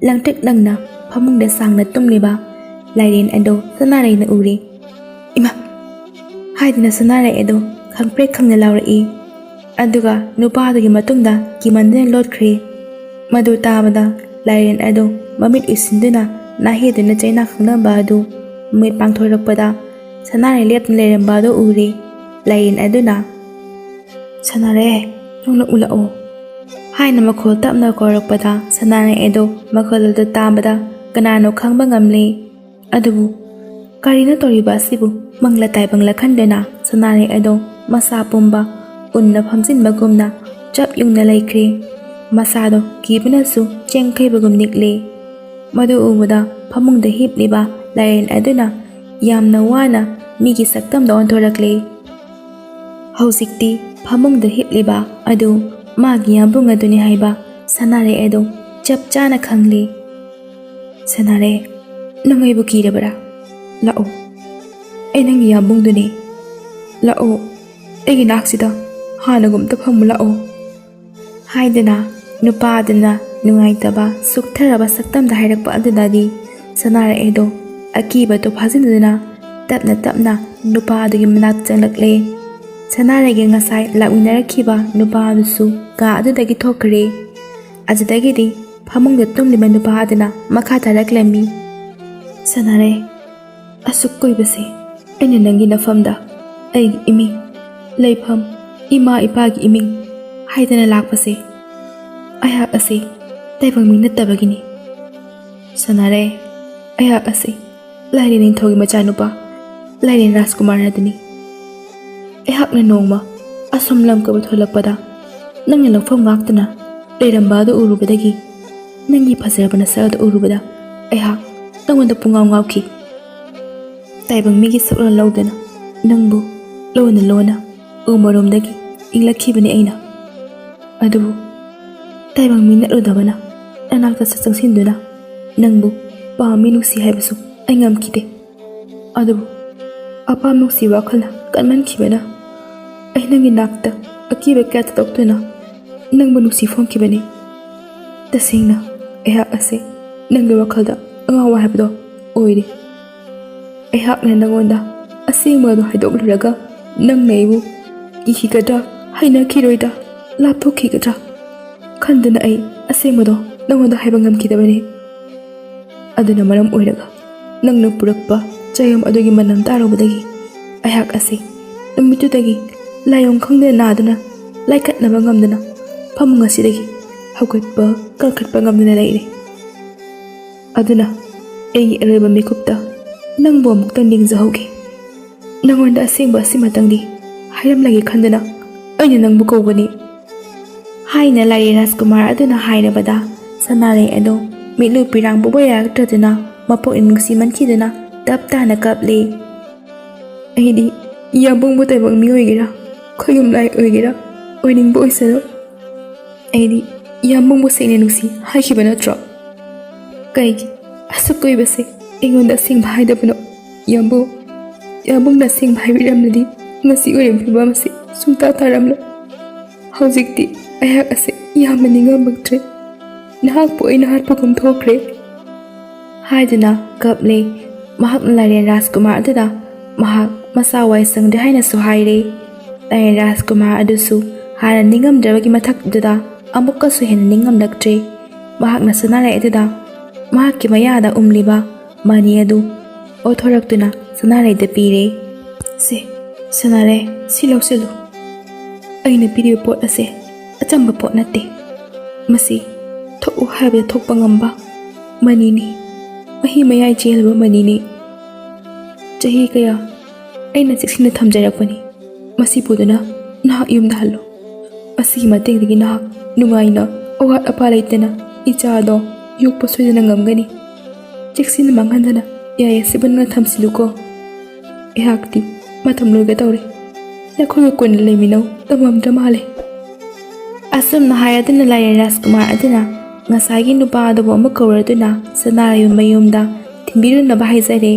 ꯂꯪꯇ꯭ꯔꯤꯛ ꯂꯪꯅ ꯐꯃꯨꯡꯗ ꯁꯥꯡꯅ ꯇꯨꯝꯂꯤꯕ ꯂꯥꯏꯔꯦꯟ ꯑꯗꯨ ꯁꯅꯥꯔꯩꯅ ꯎꯔꯦ꯫ "ꯏꯃꯥ!" ꯍꯥꯏꯗꯨꯅ ꯁꯅꯥꯔꯩ ꯑꯗꯨ ꯈꯪꯄ꯭ꯔꯦꯛ ꯈꯪꯅ ꯂꯥꯎꯔꯛꯏ꯫ ꯑꯗꯨꯒ ꯅꯨꯄꯥꯗꯨꯒꯤ ꯃꯇꯨꯡꯗ ꯀꯤꯃꯟꯗꯨꯅ ꯂꯣꯠꯈ꯭ꯔꯦ꯫ ꯃꯗꯨ ꯇꯥꯕꯗ ꯂꯥꯏꯔꯦꯟ ꯑꯗꯨ ꯃꯃꯤꯠ ꯎꯏꯁꯤꯟꯗꯨꯅ ꯅꯥꯍꯦꯗꯨꯅ ꯆꯩꯅꯥ ꯈꯪꯅꯕ ꯑꯗꯨ ꯃꯃꯤꯠ ꯄꯥꯡꯊꯣꯔꯛꯄꯗ ꯁꯅꯥꯔꯩ ꯂꯦꯞꯇꯨꯅ ꯂꯩꯔꯝꯕ ꯑꯗꯨ ꯎꯔꯦ꯫ ꯂꯥꯏꯔꯦꯟ ꯑꯗꯨꯅ, "ꯁꯅꯥꯔꯩ, ꯅꯪꯅ ꯎꯠꯂꯛꯑꯣ" ꯍꯥꯏꯅ ꯃꯈꯣꯜ ꯇꯞꯅ ꯀꯧꯔꯛꯄꯗ ꯁꯅꯥꯔꯩ ꯑꯗꯨ ꯃꯈꯣꯜ ꯑꯗꯨ ꯇꯥꯕꯗ ꯀꯅꯥꯅꯣ ꯈꯪꯕ ꯉꯝꯂꯦ꯫ ꯑꯗꯨꯕꯨ ꯀꯔꯤꯅꯣ ꯇꯧꯔꯤꯕ ꯑꯁꯤꯕꯨ? ꯃꯪꯂ ꯇꯥꯏꯕꯪꯂ ꯈꯟꯗꯨꯅ ꯁꯅꯥꯔꯩ ꯑꯗꯣ ꯃꯁꯥ ꯄꯨꯝꯕ ꯎꯟꯅ ꯐꯝꯖꯤꯟꯕꯒꯨꯝꯅ ꯆꯞ ꯌꯨꯡꯅ ꯂꯩꯈ꯭ꯔꯦ꯫ ꯃꯁꯥꯗꯣ ꯀꯤꯕꯅꯁꯨ ꯆꯦꯡꯈꯩꯕꯒꯨꯝ ꯅꯤꯛꯂꯦ꯫ ꯃꯗꯨ ꯎꯕꯗ ꯐꯃꯨꯡꯗ ꯍꯤꯞꯂꯤꯕ ꯂꯥꯏꯔꯦꯟ ꯑꯗꯨꯅ ꯌꯥꯝꯅ ꯋꯥꯅ ꯃꯤꯒꯤ ꯁꯛꯇꯝꯗ ꯑꯣꯟꯊꯣꯔꯛꯂꯦ꯫ ꯍꯧꯖꯤꯛꯇꯤ ꯐꯃꯨꯡꯗ ꯍꯤꯞꯂꯤꯕ ꯑꯗꯨ ꯃꯥꯒꯤ ꯌꯥꯝꯕꯨꯡ ꯑꯗꯨꯅꯤ ꯍꯥꯏꯕ ꯁꯅꯥꯔꯩ ꯑꯗꯣ ꯆꯞ ꯆꯥꯅ ꯈꯪꯂꯦ꯫ "ꯁꯅꯥꯔꯩ, ꯅꯪ ꯑꯩꯕꯨ ꯀꯤꯔꯕ꯭ꯔꯥ? ꯂꯥꯛꯑꯣ, ꯑꯩ ꯅꯪꯒꯤ ꯌꯥꯝꯕꯨꯡꯗꯨꯅꯤ꯫ ꯂꯥꯛꯑꯣ, ꯑꯩꯒꯤ ꯅꯥꯛꯁꯤꯗ ꯍꯥꯟꯅꯒꯨꯝꯇ ꯐꯝꯃꯨ ꯂꯥꯛꯑꯣ" ꯍꯥꯏꯗꯨꯅ ꯅꯨꯄꯥ ꯑꯗꯨꯅ ꯅꯨꯡꯉꯥꯏꯇꯕ ꯁꯨꯛꯊꯔꯕ ꯁꯛꯇꯝꯗ ꯍꯥꯏꯔꯛꯄ ꯑꯗꯨꯗꯗꯤ ꯁꯅꯥꯔꯩ ꯑꯗꯣ ꯑꯀꯤꯕꯗꯣ ꯐꯥꯖꯤꯟꯗꯨꯅ ꯇꯞꯅ ꯇꯞꯅ ꯅꯨꯄꯥ ꯑꯗꯨꯒꯤ ꯃꯅꯥꯛ ꯆꯪꯂꯛꯂꯦ꯫ ꯁꯅꯥꯔꯩꯒ ꯉꯁꯥꯏ ꯂꯥꯛꯃꯤꯟꯅꯔꯛꯈꯤꯕ ꯅꯨꯄꯥ ꯑꯗꯨꯁꯨ ꯀꯥ ꯑꯗꯨꯗꯒꯤ ꯊꯣꯛꯈ꯭ꯔꯦ꯫ ꯑꯗꯨꯗꯒꯤꯗꯤ ꯐꯃꯨꯡꯗ ꯇꯨꯝꯂꯤꯕ ꯅꯨꯄꯥ ꯑꯗꯨꯅ ꯃꯈꯥ ꯇꯥꯔꯛꯂꯝꯃꯤ, "ꯁꯅꯥꯔꯩ, ꯑꯁꯨꯛ ꯀꯨꯏꯕꯁꯦ ꯑꯩꯅ ꯅꯪꯒꯤ ꯅꯐꯝꯗ ꯑꯩꯒꯤ ꯏꯃꯤꯡ, ꯂꯩꯐꯝ, ꯏꯃꯥ ꯏꯄꯥꯒꯤ ꯏꯃꯤꯡ ꯍꯥꯏꯗꯅ ꯂꯥꯛꯄꯁꯦ ꯑꯩꯍꯥꯛ ꯑꯁꯤ ꯇꯥꯏꯕꯪ ꯃꯤ ꯅꯠꯇꯕꯒꯤꯅꯤ꯫ ꯁꯅꯥꯔꯩ, ꯑꯩꯍꯥꯛ ꯑꯁꯤ ꯂꯥꯏꯔꯦꯟ ꯅꯤꯡꯊꯧꯒꯤ ꯃꯆꯥꯅꯨꯄꯥ ꯂꯥꯏꯔꯦꯟ ꯔꯥꯖꯀꯨꯃꯥꯔ ꯑꯗꯨꯅꯤ꯫ ꯑꯩꯍꯥꯛꯅ ꯅꯣꯡꯃ ꯑꯁꯣꯝ ꯂꯝ ꯀꯣꯏꯕ ꯊꯣꯛꯂꯛꯄꯗ ꯅꯪꯅ ꯂꯧꯐꯝ ꯉꯥꯛꯇꯨꯅ ꯂꯩꯔꯝꯕ ꯑꯗꯨ ꯎꯔꯨꯕꯗꯒꯤ, ꯅꯪꯒꯤ ꯐꯖꯔꯕ ꯅꯁꯛ ꯑꯗꯨ ꯎꯔꯨꯕꯗ ꯑꯩꯍꯥꯛ ꯅꯪꯉꯣꯟꯗ ꯄꯨꯡꯉꯥꯎ ꯉꯥꯎꯈꯤ꯫ ꯇꯥꯏꯕꯪ ꯃꯤꯒꯤ ꯁꯛꯂꯣꯟ ꯂꯧꯗꯨꯅ ꯅꯪꯕꯨ ꯂꯣꯟꯅ ꯂꯣꯟꯅ ꯎ ꯃꯔꯨꯝꯗꯒꯤ ꯏꯪꯂꯛꯈꯤꯕꯅꯤ ꯑꯩꯅ꯫ ꯑꯗꯨꯕꯨ ꯇꯥꯏꯕꯪ ꯃꯤ ꯅꯠꯂꯨꯗꯕꯅ ꯅꯅꯥꯛꯇ ꯁꯠ ꯆꯪꯁꯤꯟꯗꯨꯅ ꯅꯪꯕꯨ ꯄꯥꯝꯃꯤ, ꯅꯨꯡꯁꯤ ꯍꯥꯏꯕꯁꯨ ꯑꯩ ꯉꯝꯈꯤꯗꯦ꯫ ꯑꯗꯨꯕꯨ ꯑꯄꯥꯝ ꯅꯨꯡꯁꯤ ꯋꯥꯈꯜꯅ ꯀꯟꯃꯟꯈꯤꯕꯅ ꯑꯩ ꯅꯪꯒꯤ ꯅꯥꯛꯇ ꯑꯀꯤꯕ ꯀꯌꯥ ꯊꯥꯗꯣꯛꯇꯨꯅ ꯅꯪꯕꯨ ꯅꯨꯡꯁꯤ ꯐꯣꯡꯈꯤꯕꯅꯤ꯫ ꯇꯁꯦꯡꯅ ꯑꯩꯍꯥꯛ ꯑꯁꯦ ꯅꯪꯒꯤ ꯋꯥꯈꯜꯗ ꯑꯉꯥꯎꯕ ꯍꯥꯏꯕꯗꯣ ꯑꯣꯏꯔꯦ꯫ ꯑꯩꯍꯥꯛꯅ ꯅꯪꯉꯣꯟꯗ ꯑꯁꯦꯡꯕ ꯑꯗꯨ ꯍꯥꯏꯗꯣꯛꯂꯨꯔꯒ ꯅꯪꯅ ꯑꯩꯕꯨ ꯀꯤꯈꯤꯒꯗ꯭ꯔꯥ, ꯍꯩꯅꯈꯤꯔꯣꯏꯗ꯭ꯔꯥ, ꯂꯥꯞꯊꯣꯛꯈꯤꯒꯗ꯭ꯔꯥ ꯈꯟꯗꯨꯅ ꯑꯩ ꯑꯁꯦꯡꯕꯗꯣ ꯅꯪꯉꯣꯟꯗ ꯍꯥꯏꯕ ꯉꯝꯈꯤꯗꯕꯅꯤ꯫ ꯑꯗꯨꯅ ꯃꯔꯝ ꯑꯣꯏꯔꯒ ꯅꯪꯅ ꯄꯨꯔꯛꯄ ꯆꯌꯣꯝ ꯑꯗꯨꯒꯤ ꯃꯅꯝ ꯇꯥꯔꯨꯕꯗꯒꯤ ꯑꯩꯍꯥꯛ ꯑꯁꯤ ꯅꯨꯃꯤꯠꯇꯨꯗꯒꯤ ꯂꯥꯏꯑꯣꯡ ꯈꯪꯗꯅ ꯅꯥꯗꯨꯅ ꯂꯥꯏꯀꯠꯅꯕ ꯉꯝꯗꯅ ꯐꯃꯨꯡ ꯑꯁꯤꯗꯒꯤ ꯍꯧꯒꯠꯄ ꯀꯥꯈꯠꯄ ꯉꯝꯗꯅ ꯂꯩꯔꯦ꯫ ꯑꯗꯨꯅ ꯑꯩꯒꯤ ꯑꯔꯣꯏꯕ ꯃꯤꯀꯨꯞꯇ ꯅꯪꯕꯨ ꯑꯃꯨꯛꯇꯪ ꯅꯤꯡꯖꯍꯧꯒꯦ꯫ ꯅꯪꯉꯣꯟꯗ ꯑꯁꯦꯡꯕ ꯑꯁꯤꯃꯇꯪꯗꯤ ꯍꯥꯏꯔꯝꯂꯒꯦ ꯈꯟꯗꯨꯅ ꯑꯩꯅ ꯅꯪꯕꯨ ꯀꯧꯕꯅꯤ꯫ ꯍꯥꯏꯅ ꯂꯥꯏꯔꯦꯟ ꯔꯥꯖꯀꯨꯃꯥꯔ ꯑꯗꯨꯅ ꯍꯥꯏꯔꯕꯗ ꯁꯅꯥꯔꯩ ꯑꯗꯨ ꯃꯤꯠꯂꯨ ꯄꯤꯔꯥꯡ ꯄꯨꯕ ꯌꯥꯔꯛꯇ꯭ꯔꯗꯨꯅ ꯃꯄꯨꯛꯅꯤꯡ ꯅꯨꯡꯁꯤꯃꯟꯈꯤꯗꯨꯅ ꯇꯞ ꯇꯥꯅ ꯀꯞꯂꯤ꯫ ꯑꯩꯗꯤ ꯌꯥꯝꯕꯨꯡꯕꯨ ꯇꯥꯏꯕꯪ ꯃꯤ ꯑꯣꯏꯒꯦꯔꯥ, ꯈꯣꯏꯌꯨꯝ ꯂꯥꯏ ꯑꯣꯏꯒꯦꯔꯥ, ꯑꯣꯏꯅꯤꯡꯕ ꯑꯣꯏꯁꯅꯨ꯫ ꯑꯩꯗꯤ ꯌꯥꯝꯕꯨꯡꯕꯨ ꯁꯦꯡꯅ ꯅꯨꯡꯁꯤ ꯍꯥꯏꯈꯤꯕ ꯅꯠꯇ꯭ꯔꯣ? ꯀꯩꯒꯤ ꯑꯁꯨꯛ ꯀꯨꯏꯕꯁꯦ ꯑꯩꯉꯣꯟꯗ ꯑꯁꯦꯡꯕ ꯍꯥꯏꯗꯕꯅꯣ? ꯌꯥꯝꯕꯨꯡ, ꯌꯥꯝꯕꯨꯡꯅ ꯑꯁꯦꯡꯕ ꯍꯥꯏꯕꯤꯔꯝꯂꯗꯤ ꯉꯁꯤ ꯑꯣꯏꯔꯤꯕ ꯐꯤꯕꯝ ꯑꯁꯤ ꯁꯨꯡꯇꯥ ꯇꯥꯔꯝꯂꯣꯏ꯫ ꯍꯧꯖꯤꯛꯇꯤ ꯑꯩꯍꯥꯛ ꯑꯁꯤ ꯌꯥꯝꯅ ꯅꯤꯡꯉꯝꯃꯛꯇ꯭ꯔꯦ꯫ ꯅꯍꯥꯛꯄꯨ ꯑꯩꯅ ꯍꯥꯠꯄꯒꯨꯝ ꯊꯣꯛꯈ꯭ꯔꯦ꯫ ꯍꯥꯏꯗꯨꯅ ꯀꯞꯂꯦ꯫ ꯃꯍꯥꯛꯅ ꯂꯥꯏꯔꯦꯟ ꯔꯥꯖꯀꯨꯃꯥꯔ ꯑꯗꯨꯗ ꯃꯍꯥꯛ ꯃꯁꯥ ꯋꯥꯏ ꯁꯪꯗꯦ ꯍꯥꯏꯅꯁꯨ ꯍꯥꯏꯔꯦ꯫ ꯂꯥꯏꯔꯦꯟ ꯔꯥꯖꯀꯨꯃꯥꯔ ꯑꯗꯨꯁꯨ ꯍꯥꯟꯅ ꯅꯤꯡꯉꯝꯗ꯭ꯔꯕꯒꯤ ꯃꯊꯛꯇꯨꯗ ꯑꯃꯨꯛꯀꯁꯨ ꯍꯦꯟꯅ ꯅꯤꯡꯉꯝꯂꯛꯇ꯭ꯔꯦ꯫ ꯃꯍꯥꯛꯅ ꯁꯅꯥꯔꯩ ꯑꯗꯨꯗ ꯃꯍꯥꯛꯀꯤ ꯃꯌꯥꯗ ꯎꯝꯂꯤꯕ ꯃꯅꯤ ꯑꯗꯨ ꯑꯣꯊꯣꯔꯛꯇꯨꯅ ꯁꯅꯥꯔꯩꯗ ꯄꯤꯔꯦ꯫ "ꯁꯦ, ꯁꯅꯥꯔꯩ, ꯁꯤ ꯂꯧꯁꯤꯜꯂꯨ꯫ ꯑꯩꯅ ꯄꯤꯔꯤꯕ ꯄꯣꯠ ꯑꯁꯦ ꯑꯆꯝꯕ ꯄꯣꯠ ꯅꯠꯇꯦ꯫ ꯃꯁꯤ ꯊꯣꯛꯎ ꯍꯥꯏꯕꯗ ꯊꯣꯛꯄ ꯉꯝꯕ ꯃꯅꯤꯅꯤ꯫ ꯃꯍꯤ ꯃꯌꯥꯏ ꯆꯦꯜꯂꯕ ꯃꯅꯤꯅꯤ꯫ ꯆꯍꯤ ꯀꯌꯥ ꯑꯩꯅ ꯆꯦꯛꯁꯤꯟꯅ ꯊꯝꯖꯔꯛꯄꯅꯤ꯫ ꯃꯁꯤ ꯄꯨꯗꯨꯅ ꯅꯍꯥꯛ ꯌꯨꯝꯗ ꯍꯜꯂꯨ꯫ ꯑꯁꯤꯒꯤ ꯃꯇꯦꯡꯗꯒꯤ ꯅꯍꯥꯛ ꯅꯨꯡꯉꯥꯏꯅ ꯑꯋꯥꯠ ꯑꯄꯥ ꯂꯩꯇꯅ ꯏꯆꯥꯗꯣ ꯌꯣꯛꯄ ꯁꯣꯏꯗꯅ ꯉꯝꯒꯅꯤ꯫ ꯆꯦꯛꯁꯤꯟꯅ ꯃꯥꯡꯍꯟꯗꯅ ꯌꯥꯏ ꯑꯁꯤꯕꯨ ꯅꯪꯅ ꯊꯝꯁꯤꯜꯂꯨꯀꯣ꯫ ꯑꯩꯍꯥꯛꯇꯤ ꯃꯇꯝ ꯂꯣꯏꯒꯗꯧꯔꯦ꯫ ꯅꯈꯣꯏꯒ ꯀꯨꯏꯅ ꯂꯩꯃꯤꯟꯅꯧ ꯇꯝꯃꯝꯗ꯭ꯔ ꯃꯥꯜꯂꯦ꯫ ꯑꯁꯨꯝꯅ ꯍꯥꯏꯔꯗꯨꯅ ꯂꯥꯏꯔꯦꯟ ꯔꯥꯖꯀꯨꯃꯥꯔ ꯑꯗꯨꯅ ꯉꯁꯥꯏꯒꯤ ꯅꯨꯄꯥ ꯑꯗꯨꯕꯨ ꯑꯃꯨꯛ ꯀꯧꯔꯗꯨꯅ ꯁꯅꯥꯔꯩ ꯃꯌꯨꯝꯗ ꯊꯤꯟꯕꯤꯔꯨꯅꯕ ꯍꯥꯏꯖꯔꯦ꯫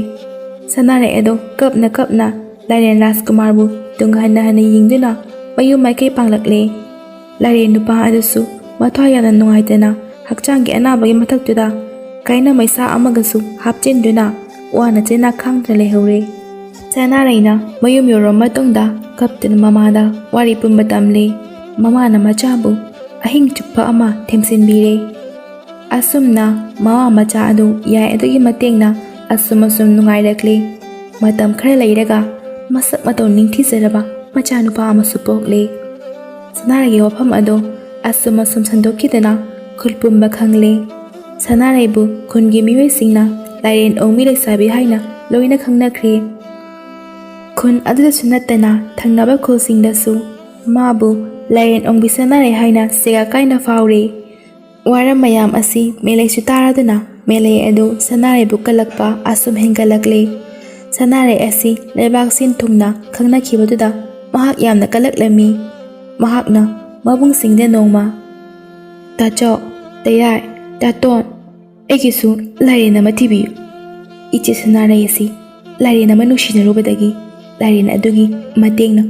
ꯁꯅꯥꯔꯩ ꯑꯗꯣ ꯀꯞꯅ ꯀꯞꯅ ꯂꯥꯏꯔꯦꯟ ꯔꯥꯖꯀꯨꯃꯥꯔꯕꯨ ꯇꯨꯡ ꯍꯟꯅ ꯍꯟꯅ ꯌꯦꯡꯗꯨꯅ ꯃꯌꯨꯝ ꯃꯥꯏꯀꯩ ꯄꯥꯡꯂꯛꯂꯦ꯫ ꯂꯥꯏꯔꯦꯟ ꯅꯨꯄꯥ ꯑꯗꯨꯁꯨ ꯃꯊ꯭ꯋꯥꯏ ꯌꯥꯝꯅ ꯅꯨꯡꯉꯥꯏꯇꯅ ꯍꯛꯆꯥꯡꯒꯤ ꯑꯅꯥꯕꯒꯤ ꯃꯊꯛꯇꯨꯗ ꯀꯥꯏꯅ ꯃꯩꯁꯥ ꯑꯃꯒꯁꯨ ꯍꯥꯞꯆꯤꯟꯗꯨꯅ ꯋꯥꯅ ꯆꯦꯟꯅ ꯈꯥꯡꯗꯨꯅ ꯂꯩꯍꯧꯔꯦ꯫ ꯁꯅꯥꯔꯩꯅ ꯃꯌꯨꯝ ꯌꯧꯔꯕ ꯃꯇꯨꯡꯗ ꯀꯞꯇꯨꯅ ꯃꯃꯥꯗ ꯋꯥꯔꯤ ꯄꯨꯝꯕ ꯇꯝꯂꯦ꯫ ꯃꯃꯥꯅ ꯃꯆꯥꯕꯨ ꯑꯍꯤꯡ ꯆꯨꯞꯄ ꯑꯃ ꯊꯦꯝꯖꯤꯟꯕꯤꯔꯦ꯫ ꯑꯁꯨꯝꯅ ꯃꯃꯥ ꯃꯆꯥ ꯑꯗꯨ ꯌꯥꯏ ꯑꯗꯨꯒꯤ ꯃꯇꯦꯡꯅ ꯑꯁꯨꯝ ꯑꯁꯨꯝ ꯅꯨꯡꯉꯥꯏꯔꯛꯂꯦ꯫ ꯃꯇꯝ ꯈꯔ ꯂꯩꯔꯒ ꯃꯁꯛ ꯃꯇꯧ ꯅꯤꯡꯊꯤꯖꯔꯕ ꯃꯆꯥꯅꯨꯄꯥ ꯑꯃꯁꯨ ꯄꯣꯛꯂꯦ꯫ ꯁꯅꯥꯔꯩꯒꯤ ꯋꯥꯐꯝ ꯑꯗꯣ ꯑꯁꯨꯝ ꯑꯁꯨꯝ ꯁꯟꯗꯣꯛꯈꯤꯗꯅ ꯈꯨꯜ ꯄꯨꯝꯕ ꯈꯪꯂꯦ꯫ ꯁꯅꯥꯔꯩꯕꯨ ꯈꯨꯟꯒꯤ ꯃꯤꯑꯣꯏꯁꯤꯡꯅ ꯂꯥꯏꯔꯦꯟ ꯑꯣꯡꯕꯤ ꯂꯩꯁꯥꯕꯤ ꯍꯥꯏꯅ ꯂꯣꯏꯅ ꯈꯪꯅꯈ꯭ꯔꯦ꯫ ꯈꯨꯟ ꯑꯗꯨꯗꯁꯨ ꯅꯠꯇꯅ ꯊꯪꯅꯕ ꯈꯨꯜꯁꯤꯡꯗꯁꯨ ꯃꯥꯕꯨ ꯂꯥꯏꯔꯦꯟ ꯑꯣꯡꯕꯤ ꯁꯅꯥꯔꯩ ꯍꯥꯏꯅ ꯁꯦꯒꯥ ꯀꯥꯏꯅ ꯐꯥꯎꯔꯦ꯫ ꯋꯥꯔꯝ ꯃꯌꯥꯝ ꯑꯁꯤ ꯃꯦꯂꯩꯁꯨ ꯇꯥꯔꯗꯨꯅ ꯃꯦꯂꯩ ꯑꯗꯨ ꯁꯅꯥꯔꯩꯕꯨ ꯀꯜꯂꯛꯄ ꯑꯁꯨꯝ ꯍꯦꯟꯒꯠꯂꯛꯂꯦ꯫ ꯁꯅꯥꯔꯩ ꯑꯁꯤ ꯂꯩꯕꯥꯛ ꯁꯤꯟ ꯊꯨꯡꯅ ꯈꯪꯅꯈꯤꯕꯗꯨꯗ ꯃꯍꯥꯛ ꯌꯥꯝꯅ ꯀꯜꯂꯛꯂꯝꯃꯤ꯫ ꯃꯍꯥꯛꯅ ꯃꯕꯨꯡꯁꯤꯡꯗ ꯅꯣꯡꯃ, "ꯇꯥꯆꯧ, ꯇꯌꯥꯏ, ꯇꯥꯇꯣꯟ, ꯑꯩꯒꯤꯁꯨ ꯂꯥꯏꯔꯦꯟ ꯑꯃ ꯊꯤꯕꯤꯌꯨ꯫ ꯏꯆꯦ ꯁꯅꯥꯔꯩ ꯑꯁꯤ ꯂꯥꯏꯔꯦꯟ ꯑꯃ ꯅꯨꯡꯁꯤꯅꯔꯨꯕꯗꯒꯤ ꯂꯥꯏꯔꯦꯟ ꯑꯗꯨꯒꯤ ꯃꯇꯦꯡꯅ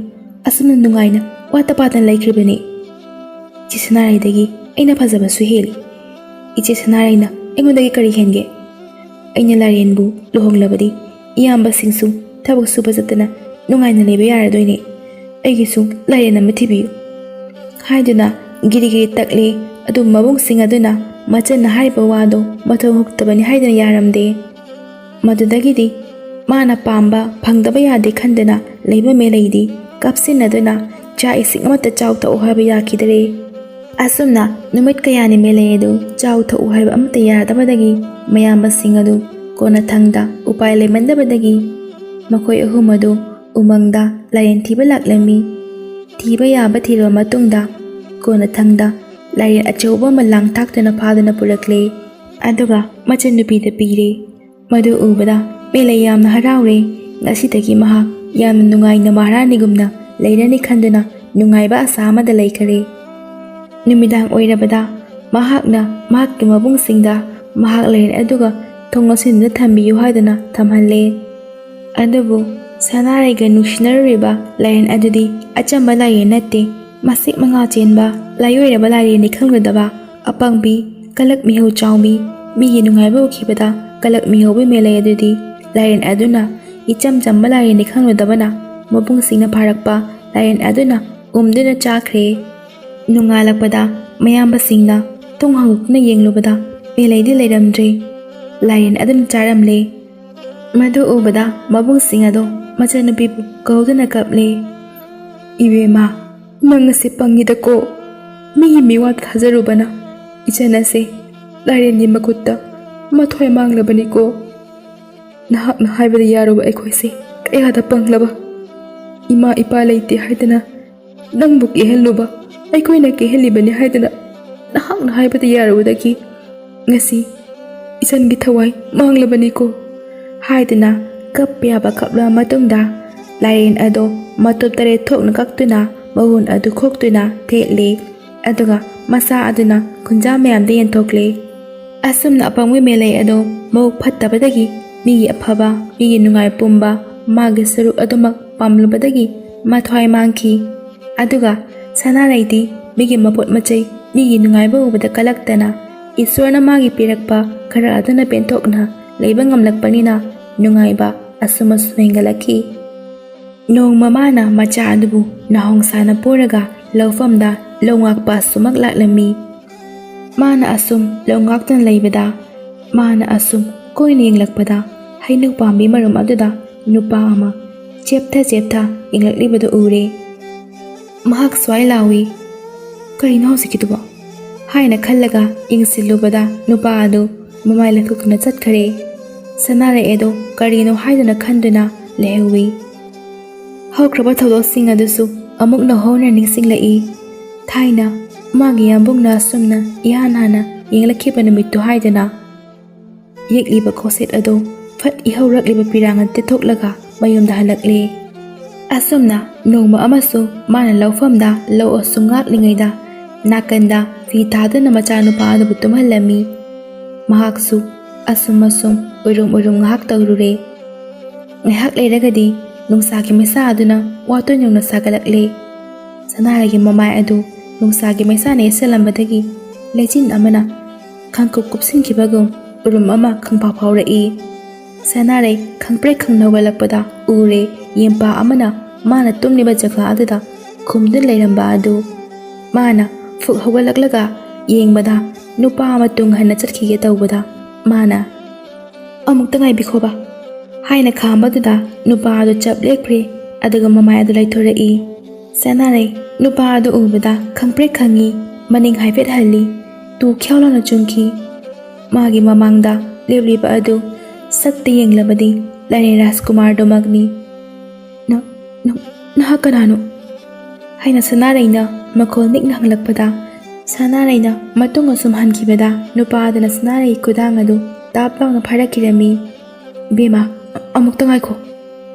ꯑꯁꯨꯝꯅ ꯅꯨꯡꯉꯥꯏꯅ ꯋꯥꯠꯇ ꯄꯥꯗꯅ ꯂꯩꯈ꯭ꯔꯤꯕꯅꯤ꯫ ꯏꯆꯦ ꯁꯅꯥꯔꯩꯗꯒꯤ ꯑꯩꯅ ꯐꯖꯕꯁꯨ ꯍꯦꯜꯂꯤ꯫ ꯏꯆꯦ ꯁꯅꯥꯔꯩꯅ ꯑꯩꯉꯣꯟꯗꯒꯤ ꯀꯔꯤ ꯍꯦꯟꯒꯦ? ꯑꯩꯅ ꯂꯥꯏꯔꯦꯟꯕꯨ ꯂꯨꯍꯣꯡꯂꯕꯗꯤ ꯏꯌꯥꯝꯕꯁꯤꯡꯁꯨ ꯊꯕꯛ ꯁꯨꯕ ꯆꯠꯇꯅ ꯅꯨꯡꯉꯥꯏꯅ ꯂꯩꯕ ꯌꯥꯔꯗꯣꯏꯅꯦ꯫ ꯑꯩꯒꯤꯁꯨ ꯂꯥꯏꯔꯦꯟ ꯑꯃ ꯊꯤꯕꯤꯌꯨ" ꯍꯥꯏꯗꯨꯅ ꯒꯤꯔꯤ ꯒꯤꯔꯤ ꯇꯛꯂꯦ꯫ ꯑꯗꯨ ꯃꯕꯨꯡꯁꯤꯡ ꯑꯗꯨꯅ ꯃꯆꯟꯅ ꯍꯥꯏꯔꯤꯕ ꯋꯥꯗꯣ ꯃꯊꯧ ꯍꯨꯛꯇꯕꯅꯤ ꯍꯥꯏꯗꯨꯅ ꯌꯥꯔꯝꯗꯦ꯫ ꯃꯗꯨꯗꯒꯤꯗꯤ ꯃꯥꯅ ꯄꯥꯝꯕ ꯐꯪꯗꯕ ꯌꯥꯗꯦ ꯈꯟꯗꯅ ꯂꯩꯕ ꯃꯦꯂꯩꯗꯤ ꯀꯥꯞꯁꯤꯟꯅꯗꯨꯅ ꯆꯥꯛ ꯏꯁꯤꯡ ꯑꯃꯠꯇ ꯆꯥꯎ ꯊꯛꯎ ꯍꯥꯏꯕ ꯌꯥꯈꯤꯗꯔꯦ꯫ ꯑꯁꯨꯝꯅ ꯅꯨꯃꯤꯠ ꯀꯌꯥꯅꯤ ꯃꯦꯂꯩ ꯑꯗꯨ ꯆꯥꯎ ꯊꯛꯎ ꯍꯥꯏꯕ ꯑꯃꯠꯇ ꯌꯥꯗꯕꯗꯒꯤ ꯃꯌꯥꯝꯕꯁꯤꯡ ꯑꯗꯨ ꯀꯣꯟꯅꯊꯪꯗ ꯎꯄꯥꯏ ꯂꯩꯃꯟꯗꯕꯗꯒꯤ ꯃꯈꯣꯏ ꯑꯍꯨꯝ ꯑꯗꯨ ꯎꯃꯪꯗ ꯂꯥꯏꯔꯦꯟ ꯊꯤꯕ ꯂꯥꯛꯂꯝꯃꯤ꯫ ꯊꯤꯕ ꯌꯥꯕ ꯊꯤꯔꯕ ꯃꯇꯨꯡꯗ ꯀꯣꯟꯅꯊꯪꯗ ꯂꯥꯏꯔꯦꯟ ꯑꯆꯧꯕ ꯑꯃ ꯂꯥꯡ ꯊꯥꯛꯇꯨꯅ ꯐꯥꯗꯨꯅ ꯄꯨꯔꯛꯂꯦ꯫ ꯑꯗꯨꯒ ꯃꯆꯟꯅꯨꯄꯤꯗ ꯄꯤꯔꯦ꯫ ꯃꯗꯨ ꯎꯕꯗ ꯃꯦꯂꯩ ꯌꯥꯝꯅ ꯍꯔꯥꯎꯔꯦ꯫ ꯉꯁꯤꯗꯒꯤ ꯃꯍꯥꯛ ꯌꯥꯝꯅ ꯅꯨꯡꯉꯥꯏꯅ ꯃꯍꯥꯔꯥꯅꯤꯒꯨꯝꯅ ꯂꯩꯔꯅꯤ ꯈꯟꯗꯨꯅ ꯅꯨꯡꯉꯥꯏꯕ ꯑꯁꯥ ꯑꯃꯗ ꯂꯩꯈꯔꯦ꯫ ꯅꯨꯃꯤꯗꯥꯡ ꯑꯣꯏꯔꯕꯗ ꯃꯍꯥꯛꯅ ꯃꯍꯥꯛꯀꯤ ꯃꯕꯨꯡꯁꯤꯡꯗ ꯃꯍꯥꯛ ꯂꯥꯏꯔꯦꯟ ꯑꯗꯨꯒ ꯊꯣꯡ ꯂꯣꯟꯁꯤꯟꯗꯨꯅ ꯊꯝꯕꯤꯌꯨ ꯍꯥꯏꯗꯨꯅ ꯊꯝꯍꯜꯂꯦ꯫ ꯑꯗꯨꯕꯨ ꯁꯅꯥꯔꯩꯒ ꯅꯨꯡꯁꯤꯅꯔꯨꯔꯤꯕ ꯂꯥꯏꯔꯦꯟ ꯑꯗꯨꯗꯤ ꯑꯆꯝꯕ ꯂꯥꯏꯔꯦꯟ ꯅꯠꯇꯦ꯫ ꯃꯁꯤꯡ ꯃꯉꯥ ꯆꯦꯟꯕ ꯂꯥꯏꯑꯣꯏꯔꯕ ꯂꯥꯏꯔꯦꯟꯅꯤ ꯈꯪꯂꯨꯗꯕ ꯑꯄꯪꯕꯤ, ꯀꯂꯛ ꯃꯤꯍꯧ ꯆꯥꯎꯕꯤ, ꯃꯤꯒꯤ ꯅꯨꯡꯉꯥꯏꯕ ꯎꯈꯤꯕꯗ ꯀꯂꯛ ꯃꯤꯍꯧꯕꯤ ꯃꯦꯂꯩ ꯑꯗꯨꯗꯤ ꯂꯥꯏꯔꯦꯟ ꯑꯗꯨꯅ ꯏꯆꯝ ꯆꯝꯕ ꯂꯥꯏꯔꯦꯟꯅꯤ ꯈꯪꯂꯨꯗꯕꯅ ꯃꯕꯨꯡꯁꯤꯡꯅ ꯐꯥꯔꯛꯄ ꯂꯥꯏꯔꯦꯟ ꯑꯗꯨꯅ ꯎꯝꯗꯨꯅ ꯆꯥꯈ꯭ꯔꯦ꯫ ꯅꯣꯡꯉꯥꯜꯂꯛꯄꯗ ꯃꯌꯥꯝꯕꯁꯤꯡꯅ ꯊꯣꯡ ꯍꯥꯡꯗꯣꯛꯇꯨꯅ ꯌꯦꯡꯂꯨꯕꯗ ꯃꯦꯂꯩꯗꯤ ꯂꯩꯔꯝꯗ꯭ꯔꯦ꯫ ꯂꯥꯏꯔꯦꯟ ꯑꯗꯨꯅ ꯆꯥꯔꯝꯂꯦ꯫ ꯃꯗꯨ ꯎꯕꯗ ꯃꯕꯨꯡꯁꯤꯡ ꯑꯗꯣ ꯃꯆꯟꯅꯨꯄꯤꯕꯨ ꯀꯧꯗꯨꯅ ꯀꯞꯂꯦ꯫ "ꯏꯕꯦꯝꯃ, ꯅꯪ ꯑꯁꯤ ꯄꯪꯉꯤꯗꯀꯣ꯫ ꯃꯤꯒꯤ ꯃꯤꯋꯥ ꯊꯥꯖꯔꯨꯕꯅ ꯏꯆꯟ ꯑꯁꯤ ꯂꯥꯏꯔꯦꯟꯒꯤ ꯃꯈꯨꯠꯇ ꯃꯊ꯭ꯋꯥꯏ ꯃꯥꯡꯂꯕꯅꯤꯀꯣ꯫ ꯅꯍꯥꯛꯅ ꯍꯥꯏꯕꯗ ꯌꯥꯔꯨꯕ ꯑꯩꯈꯣꯏꯁꯦ ꯀꯌꯥꯗ ꯄꯪꯂꯕ꯫ ꯏꯃꯥ ꯏꯄꯥ ꯂꯩꯇꯦ ꯍꯥꯏꯗꯅ ꯅꯪꯕꯨ ꯀꯤꯍꯜꯂꯨꯕ ꯑꯩꯈꯣꯏꯅ ꯀꯤꯍꯜꯂꯤꯕꯅꯤ ꯍꯥꯏꯗꯅ ꯅꯍꯥꯛꯅ ꯍꯥꯏꯕꯗ ꯌꯥꯔꯨꯕꯗꯒꯤ ꯉꯁꯤ ꯏꯆꯟꯒꯤ ꯊꯋꯥꯏ ꯃꯥꯡꯂꯕꯅꯤꯀꯣ" ꯍꯥꯏꯗꯨꯅ ꯀꯞꯄ ꯌꯥꯕ ꯀꯞꯂꯕ ꯃꯇꯨꯡꯗ ꯂꯥꯏꯔꯦꯟ ꯑꯗꯣ ꯃꯇꯨꯞ ꯇꯔꯦꯠ ꯊꯣꯛꯅ ꯀꯛꯇꯨꯅ ꯃꯒꯨꯟ ꯑꯗꯨ ꯈꯣꯛꯇꯨꯅ ꯊꯦꯠꯂꯤ꯫ ꯑꯗꯨꯒ ꯃꯁꯥ ꯑꯗꯨꯅ ꯈꯨꯟꯖꯥ ꯃꯌꯥꯝꯗ ꯌꯦꯟꯊꯣꯛꯂꯦ꯫ ꯑꯁꯨꯝꯅ ꯑꯄꯪꯕ ꯃꯦꯂꯩ ꯑꯗꯣ ꯃꯕꯨꯛ ꯐꯠꯇꯕꯗꯒꯤ ꯃꯤꯒꯤ ꯑꯐꯕ, ꯃꯤꯒꯤ ꯅꯨꯡꯉꯥꯏ ꯄꯨꯝꯕ ꯃꯥꯒꯤ ꯁꯔꯨꯛ ꯑꯗꯨꯃꯛ ꯄꯥꯝꯂꯨꯕꯗꯒꯤ ꯃꯊ꯭ꯋꯥꯏ ꯃꯥꯡꯈꯤ꯫ ꯑꯗꯨꯒ ꯁꯅꯥꯔꯩꯗꯤ ꯃꯤꯒꯤ ꯃꯄꯣꯠ ꯃꯆꯩ, ꯃꯤꯒꯤ ꯅꯨꯡꯉꯥꯏꯕ ꯎꯕꯗ ꯀꯂꯛꯇꯅ ꯏꯁꯣꯔꯅ ꯃꯥꯒꯤ ꯄꯤꯔꯛꯄ ꯈꯔ ꯑꯗꯨꯅ ꯄꯦꯟꯊꯣꯛꯅ ꯂꯩꯕ ꯉꯝꯂꯛꯄꯅꯤꯅ ꯅꯨꯡꯉꯥꯏꯕ ꯑꯁꯨꯝ ꯑꯁꯨꯝ ꯍꯦꯟꯒꯠꯂꯛꯈꯤ꯫ ꯅꯣꯡꯃ ꯃꯥꯅ ꯃꯆꯥ ꯑꯗꯨꯕꯨ ꯅꯥꯍꯣꯡ ꯁꯥꯅ ꯄꯨꯔꯒ ꯂꯧꯐꯝꯗ ꯂꯧ ꯉꯥꯛꯄ ꯑꯁꯨꯃꯛ ꯂꯥꯛꯂꯝꯃꯤ꯫ ꯃꯥꯅ ꯑꯁꯨꯝ ꯂꯧ ꯉꯥꯛꯇꯨꯅ ꯂꯩꯕꯗ, ꯃꯥꯅ ꯑꯁꯨꯝ ꯀꯣꯏꯅ ꯌꯦꯡꯂꯛꯄꯗ ꯍꯩꯅꯧ ꯄꯥꯝꯕꯤ ꯃꯔꯨꯝ ꯑꯗꯨꯗ ꯅꯨꯄꯥ ꯑꯃ ꯆꯦꯞꯊ ꯆꯦꯞꯊ ꯌꯦꯡꯂꯛꯂꯤꯕꯗꯨ ꯎꯔꯦ꯫ ꯃꯍꯥꯛ ꯁ꯭ꯋꯥꯏ ꯂꯥꯎꯏ, "ꯀꯔꯤꯅꯣ ꯍꯧꯖꯤꯛꯀꯤꯗꯨꯕꯣ?" ꯍꯥꯏꯅ ꯈꯜꯂꯒ ꯌꯦꯡꯁꯤꯜꯂꯨꯕꯗ ꯅꯨꯄꯥ ꯑꯗꯨ ꯃꯃꯥꯏ ꯂꯩꯊꯣꯛꯇꯨꯅ ꯆꯠꯈꯔꯦ꯫ ꯁꯅꯥꯔꯩ ꯑꯗꯣ ꯀꯔꯤꯅꯣ ꯍꯥꯏꯗꯨꯅ ꯈꯟꯗꯨꯅ ꯂꯩꯍꯧꯏ꯫ ꯍꯧꯈ꯭ꯔꯕ ꯊꯧꯗꯣꯛꯁꯤꯡ ꯑꯗꯨꯁꯨ ꯑꯃꯨꯛ ꯅꯧꯍꯧꯅ ꯅꯤꯡꯁꯤꯡꯂꯛꯏ꯫ ꯊꯥꯏꯅ ꯃꯥꯒꯤ ꯌꯥꯝꯕꯨꯡꯅ ꯑꯁꯨꯝꯅ ꯏꯍꯥꯟ ꯍꯥꯟꯅ ꯌꯦꯡꯂꯛꯈꯤꯕ ꯅꯨꯃꯤꯠꯇꯨ ꯍꯥꯏꯗꯨꯅ ꯌꯦꯛꯂꯤꯕ ꯈꯣꯁꯦꯠ ꯑꯗꯨ ꯐꯠ ꯏꯍꯧꯔꯛꯂꯤꯕ ꯄꯤꯔꯥꯡ ꯑꯗꯨ ꯇꯦꯊꯣꯛꯂꯒ ꯃꯌꯨꯝꯗ ꯍꯜꯂꯛꯂꯦ꯫ ꯑꯁꯨꯝꯅ ꯅꯣꯡꯃ ꯑꯃꯁꯨ ꯃꯥꯅ ꯂꯧꯐꯝꯗ ꯂꯧ ꯑꯁꯨꯝ ꯉꯥꯛꯂꯤꯉꯩꯗ ꯅꯥꯀꯟꯗ ꯐꯤ ꯊꯥꯗꯨꯅ ꯃꯆꯥꯅꯨꯄꯥ ꯑꯗꯨꯕꯨ ꯇꯨꯝꯍꯜꯂꯝꯃꯤ꯫ ꯃꯍꯥꯛꯁꯨ ꯑꯁꯨꯝ ꯑꯁꯨꯝ ꯎꯏꯔꯨꯝ ꯎꯏꯔꯨꯝ ꯉꯥꯏꯍꯥꯛ ꯇꯧꯔꯨꯔꯦ꯫ ꯉꯥꯏꯍꯥꯛ ꯂꯩꯔꯒꯗꯤ ꯅꯨꯡꯁꯥꯒꯤ ꯃꯩꯁꯥ ꯑꯗꯨꯅ ꯋꯥꯇꯣꯟ ꯌꯧꯅ ꯁꯥꯒꯠꯂꯛꯂꯦ꯫ ꯁꯅꯥꯔꯩꯒꯤ ꯃꯃꯥꯏ ꯑꯗꯨ ꯅꯨꯡꯁꯥꯒꯤ ꯃꯩꯁꯥꯅ ꯌꯩꯁꯜꯂꯝꯕꯗꯒꯤ ꯂꯩꯆꯤꯟ ꯑꯃꯅ ꯈꯪꯀꯨꯞ ꯀꯨꯞꯁꯤꯟꯈꯤꯕꯒꯨꯝ ꯎꯔꯨꯝ ꯑꯃ ꯈꯪꯐꯥꯎ ꯐꯥꯎꯔꯛꯏ꯫ ꯁꯅꯥꯔꯩ ꯈꯪꯄ꯭ꯔꯦꯛ ꯈꯪꯅ ꯍꯧꯒꯠꯂꯛꯄꯗ ꯎꯔꯦ, ꯌꯦꯟꯄꯥ ꯑꯃꯅ ꯃꯥꯅ ꯇꯨꯝꯂꯤꯕ ꯖꯒꯥ ꯑꯗꯨꯗ ꯈꯨꯝꯗꯨꯅ ꯂꯩꯔꯝꯕ ꯑꯗꯨ꯫ ꯃꯥꯅ ꯐꯨꯛ ꯍꯧꯒꯠꯂꯛꯂꯒ ꯌꯦꯡꯕꯗ ꯅꯨꯄꯥ ꯑꯃ ꯇꯨꯡ ꯍꯟꯅ ꯆꯠꯈꯤꯒꯦ ꯇꯧꯕꯗ ꯃꯥꯅ, "ꯑꯃꯨꯛꯇ ꯉꯥꯏꯕꯤꯈꯣꯕ" ꯍꯥꯏꯅ ꯈꯥꯝꯕꯗꯨꯗ ꯅꯨꯄꯥ ꯑꯗꯨ ꯆꯞ ꯂꯦꯞꯈ꯭ꯔꯦ, ꯑꯗꯨꯒ ꯃꯃꯥꯏ ꯑꯗꯨ ꯂꯩꯊꯣꯔꯛꯏ꯫ ꯁꯅꯥꯔꯩ ꯅꯨꯄꯥ ꯑꯗꯨ ꯎꯕꯗ ꯈꯪꯄ꯭ꯔꯦꯛ ꯈꯪꯉꯤ, ꯃꯅꯤꯡ ꯍꯥꯏꯐꯦꯠ ꯍꯜꯂꯤ, ꯇꯨ ꯈ꯭ꯌꯥꯎ ꯂꯥꯎꯅ ꯆꯨꯝꯈꯤ꯫ ꯃꯥꯒꯤ ꯃꯃꯥꯡꯗ ꯂꯦꯞꯂꯤꯕ ꯑꯗꯨ ꯁꯛꯇ ꯌꯦꯡꯂꯕꯗꯤ ꯂꯥꯏꯔꯩ ꯔꯥꯖꯀꯨꯃꯥꯔꯗꯨꯃꯛꯅꯤ꯫ "ꯅ-, ꯅ-, ꯅꯍꯥꯛ ꯀꯅꯥꯅꯣ?" ꯍꯥꯏꯅ ꯁꯅꯥꯔꯩꯅ ꯃꯈꯣꯜ ꯅꯤꯛꯅ ꯍꯪꯂꯛꯄꯗ, ꯁꯅꯥꯔꯩꯅ ꯃꯇꯨꯡ ꯑꯁꯨꯝ ꯍꯟꯈꯤꯕꯗ ꯅꯨꯄꯥ ꯑꯗꯨꯅ ꯁꯅꯥꯔꯩꯒꯤ ꯈꯨꯗꯥꯡ ꯑꯗꯨ ꯇꯥꯞ ꯂꯥꯎꯅ ꯐꯥꯔꯛꯈꯤꯔꯝꯃꯤ꯫ "ꯏꯕꯦꯝꯃ, ꯑ-, ꯑꯃꯨꯛꯇ ꯉꯥꯏꯈꯣ꯫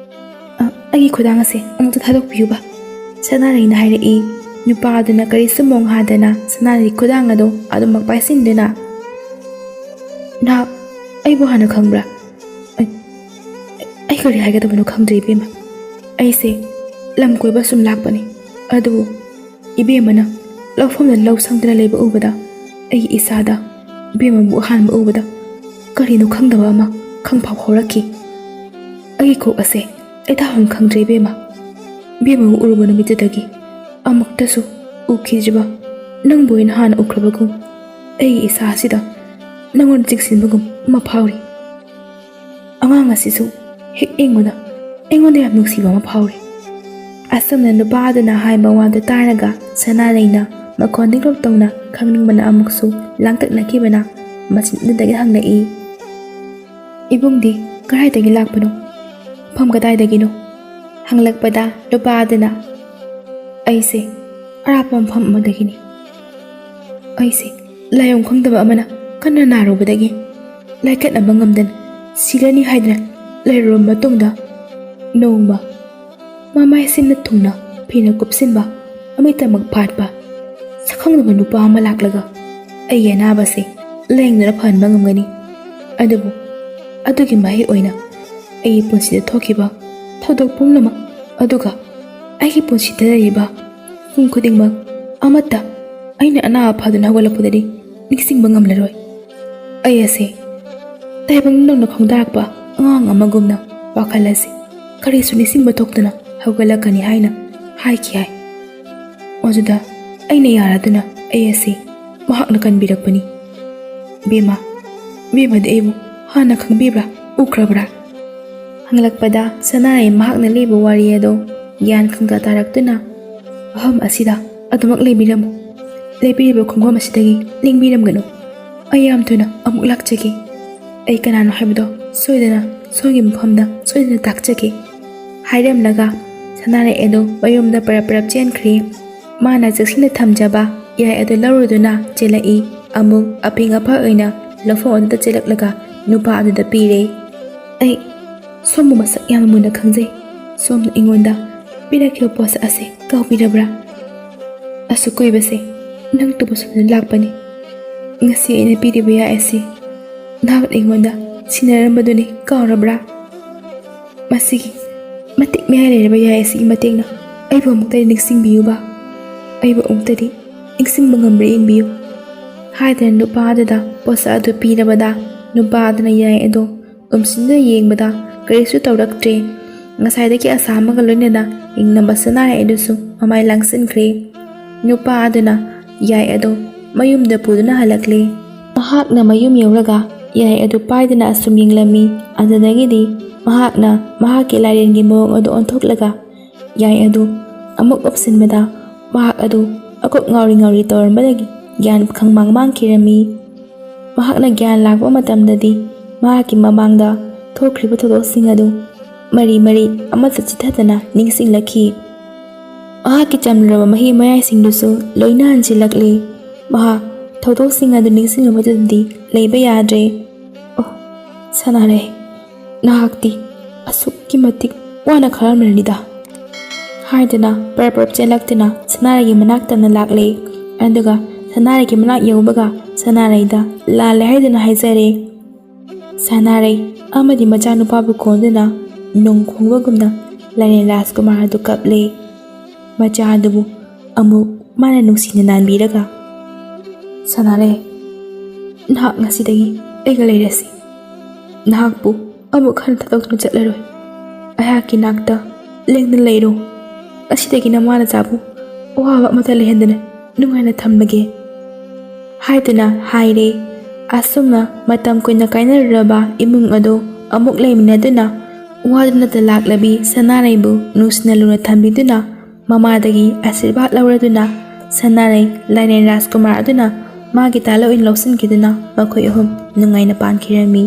ꯑ, ꯑꯩꯒꯤ ꯈꯨꯗꯥꯡ ꯑꯁꯦ ꯑꯃꯨꯛꯇ ꯊꯥꯗꯣꯛꯄꯤꯌꯨꯕ", ꯁꯅꯥꯔꯩꯅ ꯍꯥꯏꯔꯛꯏ꯫ ꯅꯨꯄꯥ ꯑꯗꯨꯅ ꯀꯔꯤꯁꯨ ꯃꯣꯡ ꯍꯥꯗꯅ ꯁꯅꯥꯔꯩꯒꯤ ꯈꯨꯗꯥꯡ ꯑꯗꯨ ꯑꯗꯨꯃꯛ ꯄꯥꯏꯁꯤꯟꯗꯨꯅ, "ꯅꯍꯥꯛ ꯑꯩꯕꯨ ꯍꯥꯟꯅ ꯈꯪꯕ꯭ꯔꯥ?" "ꯑꯩ, ꯑꯩ ꯀꯔꯤ ꯍꯥꯏꯒꯗꯕꯅꯣ ꯈꯪꯗ꯭ꯔꯦ ꯏꯕꯦꯝꯃ꯫ ꯑꯩꯁꯦ ꯂꯝ ꯀꯣꯏꯕ ꯁꯨꯝ ꯂꯥꯛꯄꯅꯤ, ꯑꯗꯨꯕꯨ ꯏꯕꯦꯝꯃꯅ ꯂꯧꯐꯝꯗ ꯂꯧ ꯁꯪꯗꯨꯅ ꯂꯩꯕ ꯎꯕꯗ ꯑꯩꯒꯤ ꯏꯁꯥꯗ ꯏꯕꯦꯝꯃꯕꯨ ꯑꯍꯥꯟꯕ ꯎꯕꯗ ꯀꯔꯤꯅꯣ ꯈꯪꯗꯕ ꯑꯃ ꯈꯪꯐꯥꯎ ꯐꯥꯎꯔꯛꯈꯤ꯫ ꯑꯩꯒꯤ ꯀꯣꯛ ꯑꯁꯦ ꯂꯩꯇꯥꯐꯝ ꯈꯪꯗ꯭ꯔꯦ ꯏꯕꯦꯝꯃ꯫ ꯏꯕꯦꯝꯃꯕꯨ ꯎꯔꯨꯕ ꯅꯨꯃꯤꯠꯇꯨꯗꯒꯤ ꯑꯃꯨꯛꯇꯁꯨ ꯎꯈꯤꯗ꯭ꯔꯤꯕ ꯅꯪꯕꯨ ꯑꯣꯏꯅ ꯍꯥꯟꯅ ꯎꯈ꯭ꯔꯕꯒꯨꯝ ꯑꯩꯒꯤ ꯏꯁꯥ ꯑꯁꯤꯗ ꯅꯪꯉꯣꯟꯗ ꯆꯤꯡꯁꯤꯟꯕꯒꯨꯝ ꯑꯃ ꯐꯥꯎꯔꯤ꯫ ꯑꯉꯥꯡ ꯑꯁꯤꯁꯨ ꯍꯦꯛ ꯌꯦꯡꯕꯗ ꯑꯩꯉꯣꯟꯗ ꯌꯥꯝ ꯅꯨꯡꯁꯤꯕ ꯑꯃ ꯐꯥꯎꯔꯤ꯫" ꯑꯁꯨꯝꯅ ꯅꯨꯄꯥ ꯑꯗꯨꯅ ꯍꯥꯏꯕ ꯋꯥꯗꯨ ꯇꯥꯔꯒ ꯁꯅꯥꯔꯩꯅ ꯃꯈꯣꯟ ꯅꯤꯛꯂꯞ ꯇꯧꯅ ꯈꯪꯅꯤꯡꯕꯅ ꯑꯃꯨꯛꯁꯨ ꯂꯥꯡꯇꯛꯅꯈꯤꯕꯅ ꯃꯆꯤꯟ ꯑꯗꯨꯗꯒꯤ ꯍꯪꯂꯛꯏ, "ꯏꯕꯨꯡꯗꯤ ꯀꯗꯥꯏꯗꯒꯤ ꯂꯥꯛꯄꯅꯣ? ꯃꯐꯝ ꯀꯗꯥꯏꯗꯒꯤꯅꯣ?" ꯍꯪꯂꯛꯄꯗ ꯅꯨꯄꯥ ꯑꯗꯨꯅ, "ꯑꯩꯁꯦ ꯑꯔꯥꯞꯄ ꯃꯐꯝ ꯑꯃꯗꯒꯤꯅꯤ꯫ ꯑꯩꯁꯦ ꯂꯥꯏꯑꯣꯡ ꯈꯪꯗꯕ ꯑꯃꯅ ꯀꯟꯅ ꯅꯥꯔꯨꯕꯗꯒꯤ ꯂꯥꯏꯀꯠꯅꯕ ꯉꯝꯗꯅ ꯁꯤꯔꯅꯤ ꯍꯥꯏꯗꯅ ꯂꯩꯔꯨꯔꯕ ꯃꯇꯨꯡꯗ ꯅꯣꯡꯃ ꯃꯃꯥꯏ ꯁꯤꯟꯅ ꯊꯨꯡꯅ ꯐꯤꯅ ꯀꯨꯞꯁꯤꯟꯕ, ꯑꯃꯤꯠꯇꯃꯛ ꯐꯥꯠꯄ, ꯁꯛꯈꯪꯗꯕ ꯅꯨꯄꯥ ꯑꯃ ꯂꯥꯛꯂꯒ ꯑꯩꯒꯤ ꯑꯅꯥꯕꯁꯤ ꯂꯥꯌꯦꯡꯗꯨꯅ ꯐꯍꯟꯕ ꯉꯝꯒꯅꯤ꯫ ꯑꯗꯨꯕꯨ ꯑꯗꯨꯒꯤ ꯃꯍꯩ ꯑꯣꯏꯅ ꯑꯩꯒꯤ ꯄꯨꯟꯁꯤꯗ ꯊꯣꯛꯈꯤꯕ ꯊꯧꯗꯣꯛ ꯄꯨꯝꯅꯃꯛ, ꯑꯗꯨꯒ ꯑꯩꯒꯤ ꯄꯨꯟꯁꯤꯗ ꯂꯩꯔꯤꯕ ꯄꯨꯡ ꯈꯨꯗꯤꯡꯃꯛ, ꯑꯃꯠꯇ ꯑꯩꯅ ꯑꯅꯥꯕ ꯐꯗꯨꯅ ꯍꯧꯒꯠꯂꯛꯄꯗꯗꯤ ꯅꯤꯡꯁꯤꯡꯕ ꯉꯝꯂꯔꯣꯏ꯫ ꯑꯩ ꯑꯁꯤ ꯇꯥꯏꯕꯪ ꯅꯧꯅ ꯈꯣꯡꯗꯥꯔꯛꯄ ꯑꯉꯥꯡ ꯑꯃꯒꯨꯝꯅ ꯋꯥꯈꯜ ꯑꯁꯤ ꯀꯔꯤꯁꯨ ꯅꯤꯡꯁꯤꯡꯕ ꯊꯣꯛꯇꯅ ꯍꯧꯒꯠꯂꯛꯀꯅꯤ ꯍꯥꯏꯅ ꯍꯥꯏꯈꯤ ꯍꯥꯏ꯫ ꯑꯗꯨꯗ ꯑꯩꯅ ꯌꯥꯔꯗꯨꯅ ꯑꯩ ꯑꯁꯤ ꯃꯍꯥꯛꯅ ꯀꯟꯕꯤꯔꯛꯄꯅꯤ꯫ ꯕꯦꯝꯃ, ꯕꯦꯝꯃꯗꯤ ꯑꯩꯕꯨ ꯍꯥꯟꯅ ꯈꯪꯕꯤꯕ꯭ꯔꯥ, ꯎꯈ꯭ꯔꯕ꯭ꯔꯥ? ꯍꯪꯂꯛꯄꯗ ꯁꯅꯥꯔꯩ ꯃꯍꯥꯛꯅ ꯂꯤꯕ ꯋꯥꯔꯤ ꯑꯗꯣ ꯒ꯭ꯌꯥꯟ ꯈꯪꯇꯥ ꯇꯥꯔꯛꯇꯨꯅ, "ꯃꯐꯝ ꯑꯁꯤꯗ ꯑꯗꯨꯃꯛ ꯂꯩꯕꯤꯔꯝꯃꯨ, ꯂꯦꯞꯄꯤꯔꯤꯕ ꯈꯣꯡꯐꯝ ꯑꯁꯤꯗꯒꯤ ꯂꯦꯡꯕꯤꯔꯝꯒꯅꯨ꯫ ꯑꯩ ꯌꯥꯝ ꯊꯨꯅ ꯑꯃꯨꯛ ꯂꯥꯛꯆꯒꯦ꯫ ꯑꯩ ꯀꯅꯥꯅꯣ ꯍꯥꯏꯕꯗꯣ ꯁꯣꯏꯗꯅ ꯁꯣꯝꯒꯤ ꯃꯐꯝꯗ ꯁꯣꯏꯗꯅ ꯇꯥꯛꯆꯒꯦ" ꯍꯥꯏꯔꯝꯂꯒ ꯁꯅꯥꯔꯩ ꯑꯗꯨ ꯃꯌꯨꯝꯗ ꯄꯔꯞ ꯄꯔꯞ ꯆꯦꯟꯈ꯭ꯔꯦ꯫ ꯃꯥꯅ ꯆꯦꯛꯁꯤꯟꯅ ꯊꯝꯖꯕ ꯌꯥꯏ ꯑꯗꯨ ꯂꯧꯔꯨꯗꯨꯅ ꯆꯦꯜꯂꯛꯏ꯫ ꯑꯃꯨꯛ ꯑꯄꯤꯡ ꯑꯐ ꯑꯣꯏꯅ ꯂꯧꯐꯝ ꯑꯗꯨꯗ ꯆꯦꯜꯂꯛꯂꯒ ꯅꯨꯄꯥ ꯑꯗꯨꯗ ꯄꯤꯔꯦ꯫ "ꯑꯩ ꯁꯣꯝꯕꯨ ꯃꯁꯛ ꯌꯥꯝꯅ ꯃꯨꯟꯅ ꯈꯪꯖꯩ꯫ ꯁꯣꯝꯅ ꯑꯩꯉꯣꯟꯗ ꯄꯤꯔꯛꯈꯤꯕ ꯄꯣꯠꯁꯛ ꯑꯁꯤ ꯀꯥꯎꯕꯤꯔꯕ꯭ꯔꯥ? ꯑꯁꯨꯛ ꯀꯨꯏꯕꯁꯦ ꯅꯪ ꯇꯨꯕ ꯁꯣꯟꯗꯨꯅ ꯂꯥꯛꯄꯅꯤ꯫ ꯉꯁꯤ ꯑꯩꯅ ꯄꯤꯔꯤꯕ ꯌꯥꯏ ꯑꯁꯤ ꯅꯍꯥꯛꯅ ꯑꯩꯉꯣꯟꯗ ꯁꯤꯟꯅꯔꯝꯕꯗꯨꯅꯤ ꯀꯥꯎꯔꯕ꯭ꯔꯥ? ꯃꯁꯤꯒꯤ ꯃꯇꯤꯛ ꯃꯌꯥꯏ ꯂꯩꯔꯕ ꯌꯥꯏ ꯑꯁꯤꯒꯤ ꯃꯇꯦꯡꯅ ꯑꯩꯕꯨ ꯑꯃꯨꯛꯇꯗꯤ ꯅꯤꯡꯁꯤꯡꯕꯤꯌꯨꯕ꯫ ꯑꯩꯕꯨ ꯑꯃꯨꯛꯇꯗꯤ ꯅꯤꯡꯁꯤꯡꯕ ꯉꯝꯕ꯭ꯔꯥ ꯌꯦꯡꯕꯤꯌꯨ" ꯍꯥꯏꯗꯅ ꯅꯨꯄꯥ ꯑꯗꯨꯗ ꯄꯣꯠꯁꯛ ꯑꯗꯨ ꯄꯤꯔꯕꯗ, ꯅꯨꯄꯥ ꯑꯗꯨꯅ ꯌꯥꯏ ꯑꯗꯨ ꯎꯝꯁꯤꯟꯗꯨꯅ ꯌꯦꯡꯕꯗ ꯀꯔꯤꯁꯨ ꯇꯧꯔꯛꯇ꯭ꯔꯦ꯫ ꯉꯁꯥꯏꯗꯒꯤ ꯑꯁꯥ ꯑꯃꯒ ꯂꯣꯏꯅꯅ ꯌꯦꯡꯂꯝꯕ ꯁꯅꯥꯔꯩ ꯑꯗꯨꯁꯨ ꯃꯃꯥꯏ ꯂꯥꯡꯁꯤꯟꯈ꯭ꯔꯦ꯫ ꯅꯨꯄꯥ ꯑꯗꯨꯅ ꯌꯥꯏ ꯑꯗꯨ ꯃꯌꯨꯝꯗ ꯄꯨꯗꯨꯅ ꯍꯜꯂꯛꯂꯦ꯫ ꯃꯍꯥꯛꯅ ꯃꯌꯨꯝ ꯌꯧꯔꯒ ꯌꯥꯏ ꯑꯗꯨ ꯄꯥꯏꯗꯨꯅ ꯑꯁꯨꯝ ꯌꯦꯡꯂꯝꯃꯤ꯫ ꯑꯗꯨꯗꯒꯤꯗꯤ ꯃꯍꯥꯛꯅ ꯃꯍꯥꯛꯀꯤ ꯂꯥꯏꯔꯦꯟꯒꯤ ꯃꯑꯣꯡ ꯑꯗꯨ ꯑꯣꯟꯊꯣꯛꯂꯒ ꯌꯥꯏ ꯑꯗꯨ ꯑꯃꯨꯛ ꯎꯞꯁꯤꯟꯕꯗ ꯃꯍꯥꯛ ꯑꯗꯨ ꯑꯀꯣꯛ ꯉꯥꯎꯔꯤ ꯉꯥꯎꯔꯤ ꯇꯧꯔꯝꯕꯗꯒꯤ ꯒ꯭ꯌꯥꯟ ꯈꯪꯃꯥꯡ ꯃꯥꯡꯈꯤꯔꯝꯃꯤ꯫ ꯃꯍꯥꯛꯅ ꯒ꯭ꯌꯥꯟ ꯂꯥꯛꯄ ꯃꯇꯝꯗꯗꯤ ꯃꯍꯥꯛꯀꯤ ꯃꯃꯥꯡꯗ ꯊꯣꯛꯈ꯭ꯔꯤꯕ ꯊꯧꯗꯣꯛꯁꯤꯡ ꯑꯗꯨ ꯃꯔꯤ ꯃꯔꯤ ꯑꯃꯠꯇ ꯆꯤꯊꯗꯅ ꯅꯤꯡꯁꯤꯡꯂꯛꯈꯤ꯫ ꯃꯍꯥꯛꯀꯤ ꯆꯝꯂꯕ ꯃꯍꯤ ꯃꯌꯥꯏꯁꯤꯡꯗꯨꯁꯨ ꯂꯣꯏꯅ ꯍꯟꯖꯤꯜꯂꯛꯂꯤ꯫ ꯃꯍꯥꯛ ꯊꯧꯗꯣꯛꯁꯤꯡ ꯑꯗꯨ ꯅꯤꯡꯁꯤꯡꯂꯨꯕꯗꯨꯗꯤ ꯂꯩꯕ ꯌꯥꯗ꯭ꯔꯦ꯫ "ꯑꯣ, ꯁꯅꯥꯔꯩ, ꯅꯍꯥꯛꯇꯤ ꯑꯁꯨꯛꯀꯤ ꯃꯇꯤꯛ ꯋꯥꯅ ꯈꯜꯂꯝꯂꯅꯤꯗ" ꯍꯥꯏꯗꯨꯅ ꯄꯔꯞ ꯄꯔꯞ ꯆꯦꯜꯂꯛꯇꯨꯅ ꯁꯅꯥꯔꯩꯒꯤ ꯃꯅꯥꯛ ꯇꯝꯅ ꯂꯥꯛꯂꯦ꯫ ꯑꯗꯨꯒ ꯁꯅꯥꯔꯩꯒꯤ ꯃꯅꯥꯛ ꯌꯧꯕꯒ ꯁꯅꯥꯔꯩꯗ ꯂꯥꯜꯂꯦ ꯍꯥꯏꯗꯨꯅ ꯍꯥꯏꯖꯔꯦ꯫ ꯁꯅꯥꯔꯩ ꯑꯃꯗꯤ ꯃꯆꯥꯅꯨꯄꯥꯕꯨ ꯀꯣꯟꯗꯨꯅ ꯅꯣꯡ ꯈꯣꯡꯕꯒꯨꯝꯅ ꯂꯥꯏꯔꯦꯟ ꯔꯥꯖꯀꯨꯃꯥꯔ ꯑꯗꯨ ꯀꯞꯂꯦ꯫ ꯃꯆꯥ ꯑꯗꯨꯕꯨ ꯑꯃꯨꯛ ꯃꯥꯅ ꯅꯨꯡꯁꯤꯅ ꯅꯥꯟꯕꯤꯔꯒ, "ꯁꯅꯥꯔꯩ, ꯅꯍꯥꯛ ꯉꯁꯤꯗꯒꯤ ꯑꯩꯒ ꯂꯩꯔꯁꯤ꯫ ꯅꯍꯥꯛꯄꯨ ꯑꯃꯨꯛ ꯍꯟꯅ ꯊꯥꯗꯣꯛꯇꯨꯅ ꯆꯠꯂꯔꯣꯏ꯫ ꯑꯩꯍꯥꯛꯀꯤ ꯅꯥꯛꯇ ꯂꯦꯡꯗꯅ ꯂꯩꯔꯣ꯫ ꯉꯁꯤꯗꯒꯤ ꯅꯃꯥ ꯅꯆꯥꯕꯨ ꯑꯋꯥꯕ ꯑꯃꯠꯇ ꯂꯩꯍꯟꯗꯅ ꯅꯨꯡꯉꯥꯏꯅ ꯊꯝꯂꯒꯦ" ꯍꯥꯏꯗꯨꯅ ꯍꯥꯏꯔꯦ꯫ ꯑꯁꯨꯝꯅ ꯃꯇꯝ ꯀꯨꯏꯅ ꯀꯥꯏꯅꯔꯨꯔꯕ ꯏꯃꯨꯡ ꯑꯗꯨ ꯑꯃꯨꯛ ꯂꯩꯃꯤꯟꯅꯗꯨꯅ ꯋꯥꯗꯨꯅꯇ ꯂꯥꯛꯂꯕꯤ ꯁꯅꯥꯔꯩꯕꯨ ꯅꯨꯡꯁꯤꯅ ꯂꯨꯅ ꯊꯝꯕꯤꯗꯨꯅ ꯃꯃꯥꯗꯒꯤ ꯑꯁꯤꯔꯕꯥꯗ ꯂꯧꯔꯗꯨꯅ ꯁꯅꯥꯔꯩ ꯂꯥꯏꯔꯦꯟ ꯔꯥꯖꯀꯨꯃꯥꯔ ꯑꯗꯨꯅ ꯃꯥꯒꯤ ꯇꯥꯂꯣ ꯑꯣꯏꯅ ꯂꯧꯁꯤꯟꯈꯤꯗꯨꯅ ꯃꯈꯣꯏ ꯑꯍꯨꯝ ꯅꯨꯡꯉꯥꯏꯅ ꯄꯥꯟꯈꯤꯔꯝꯃꯤ꯫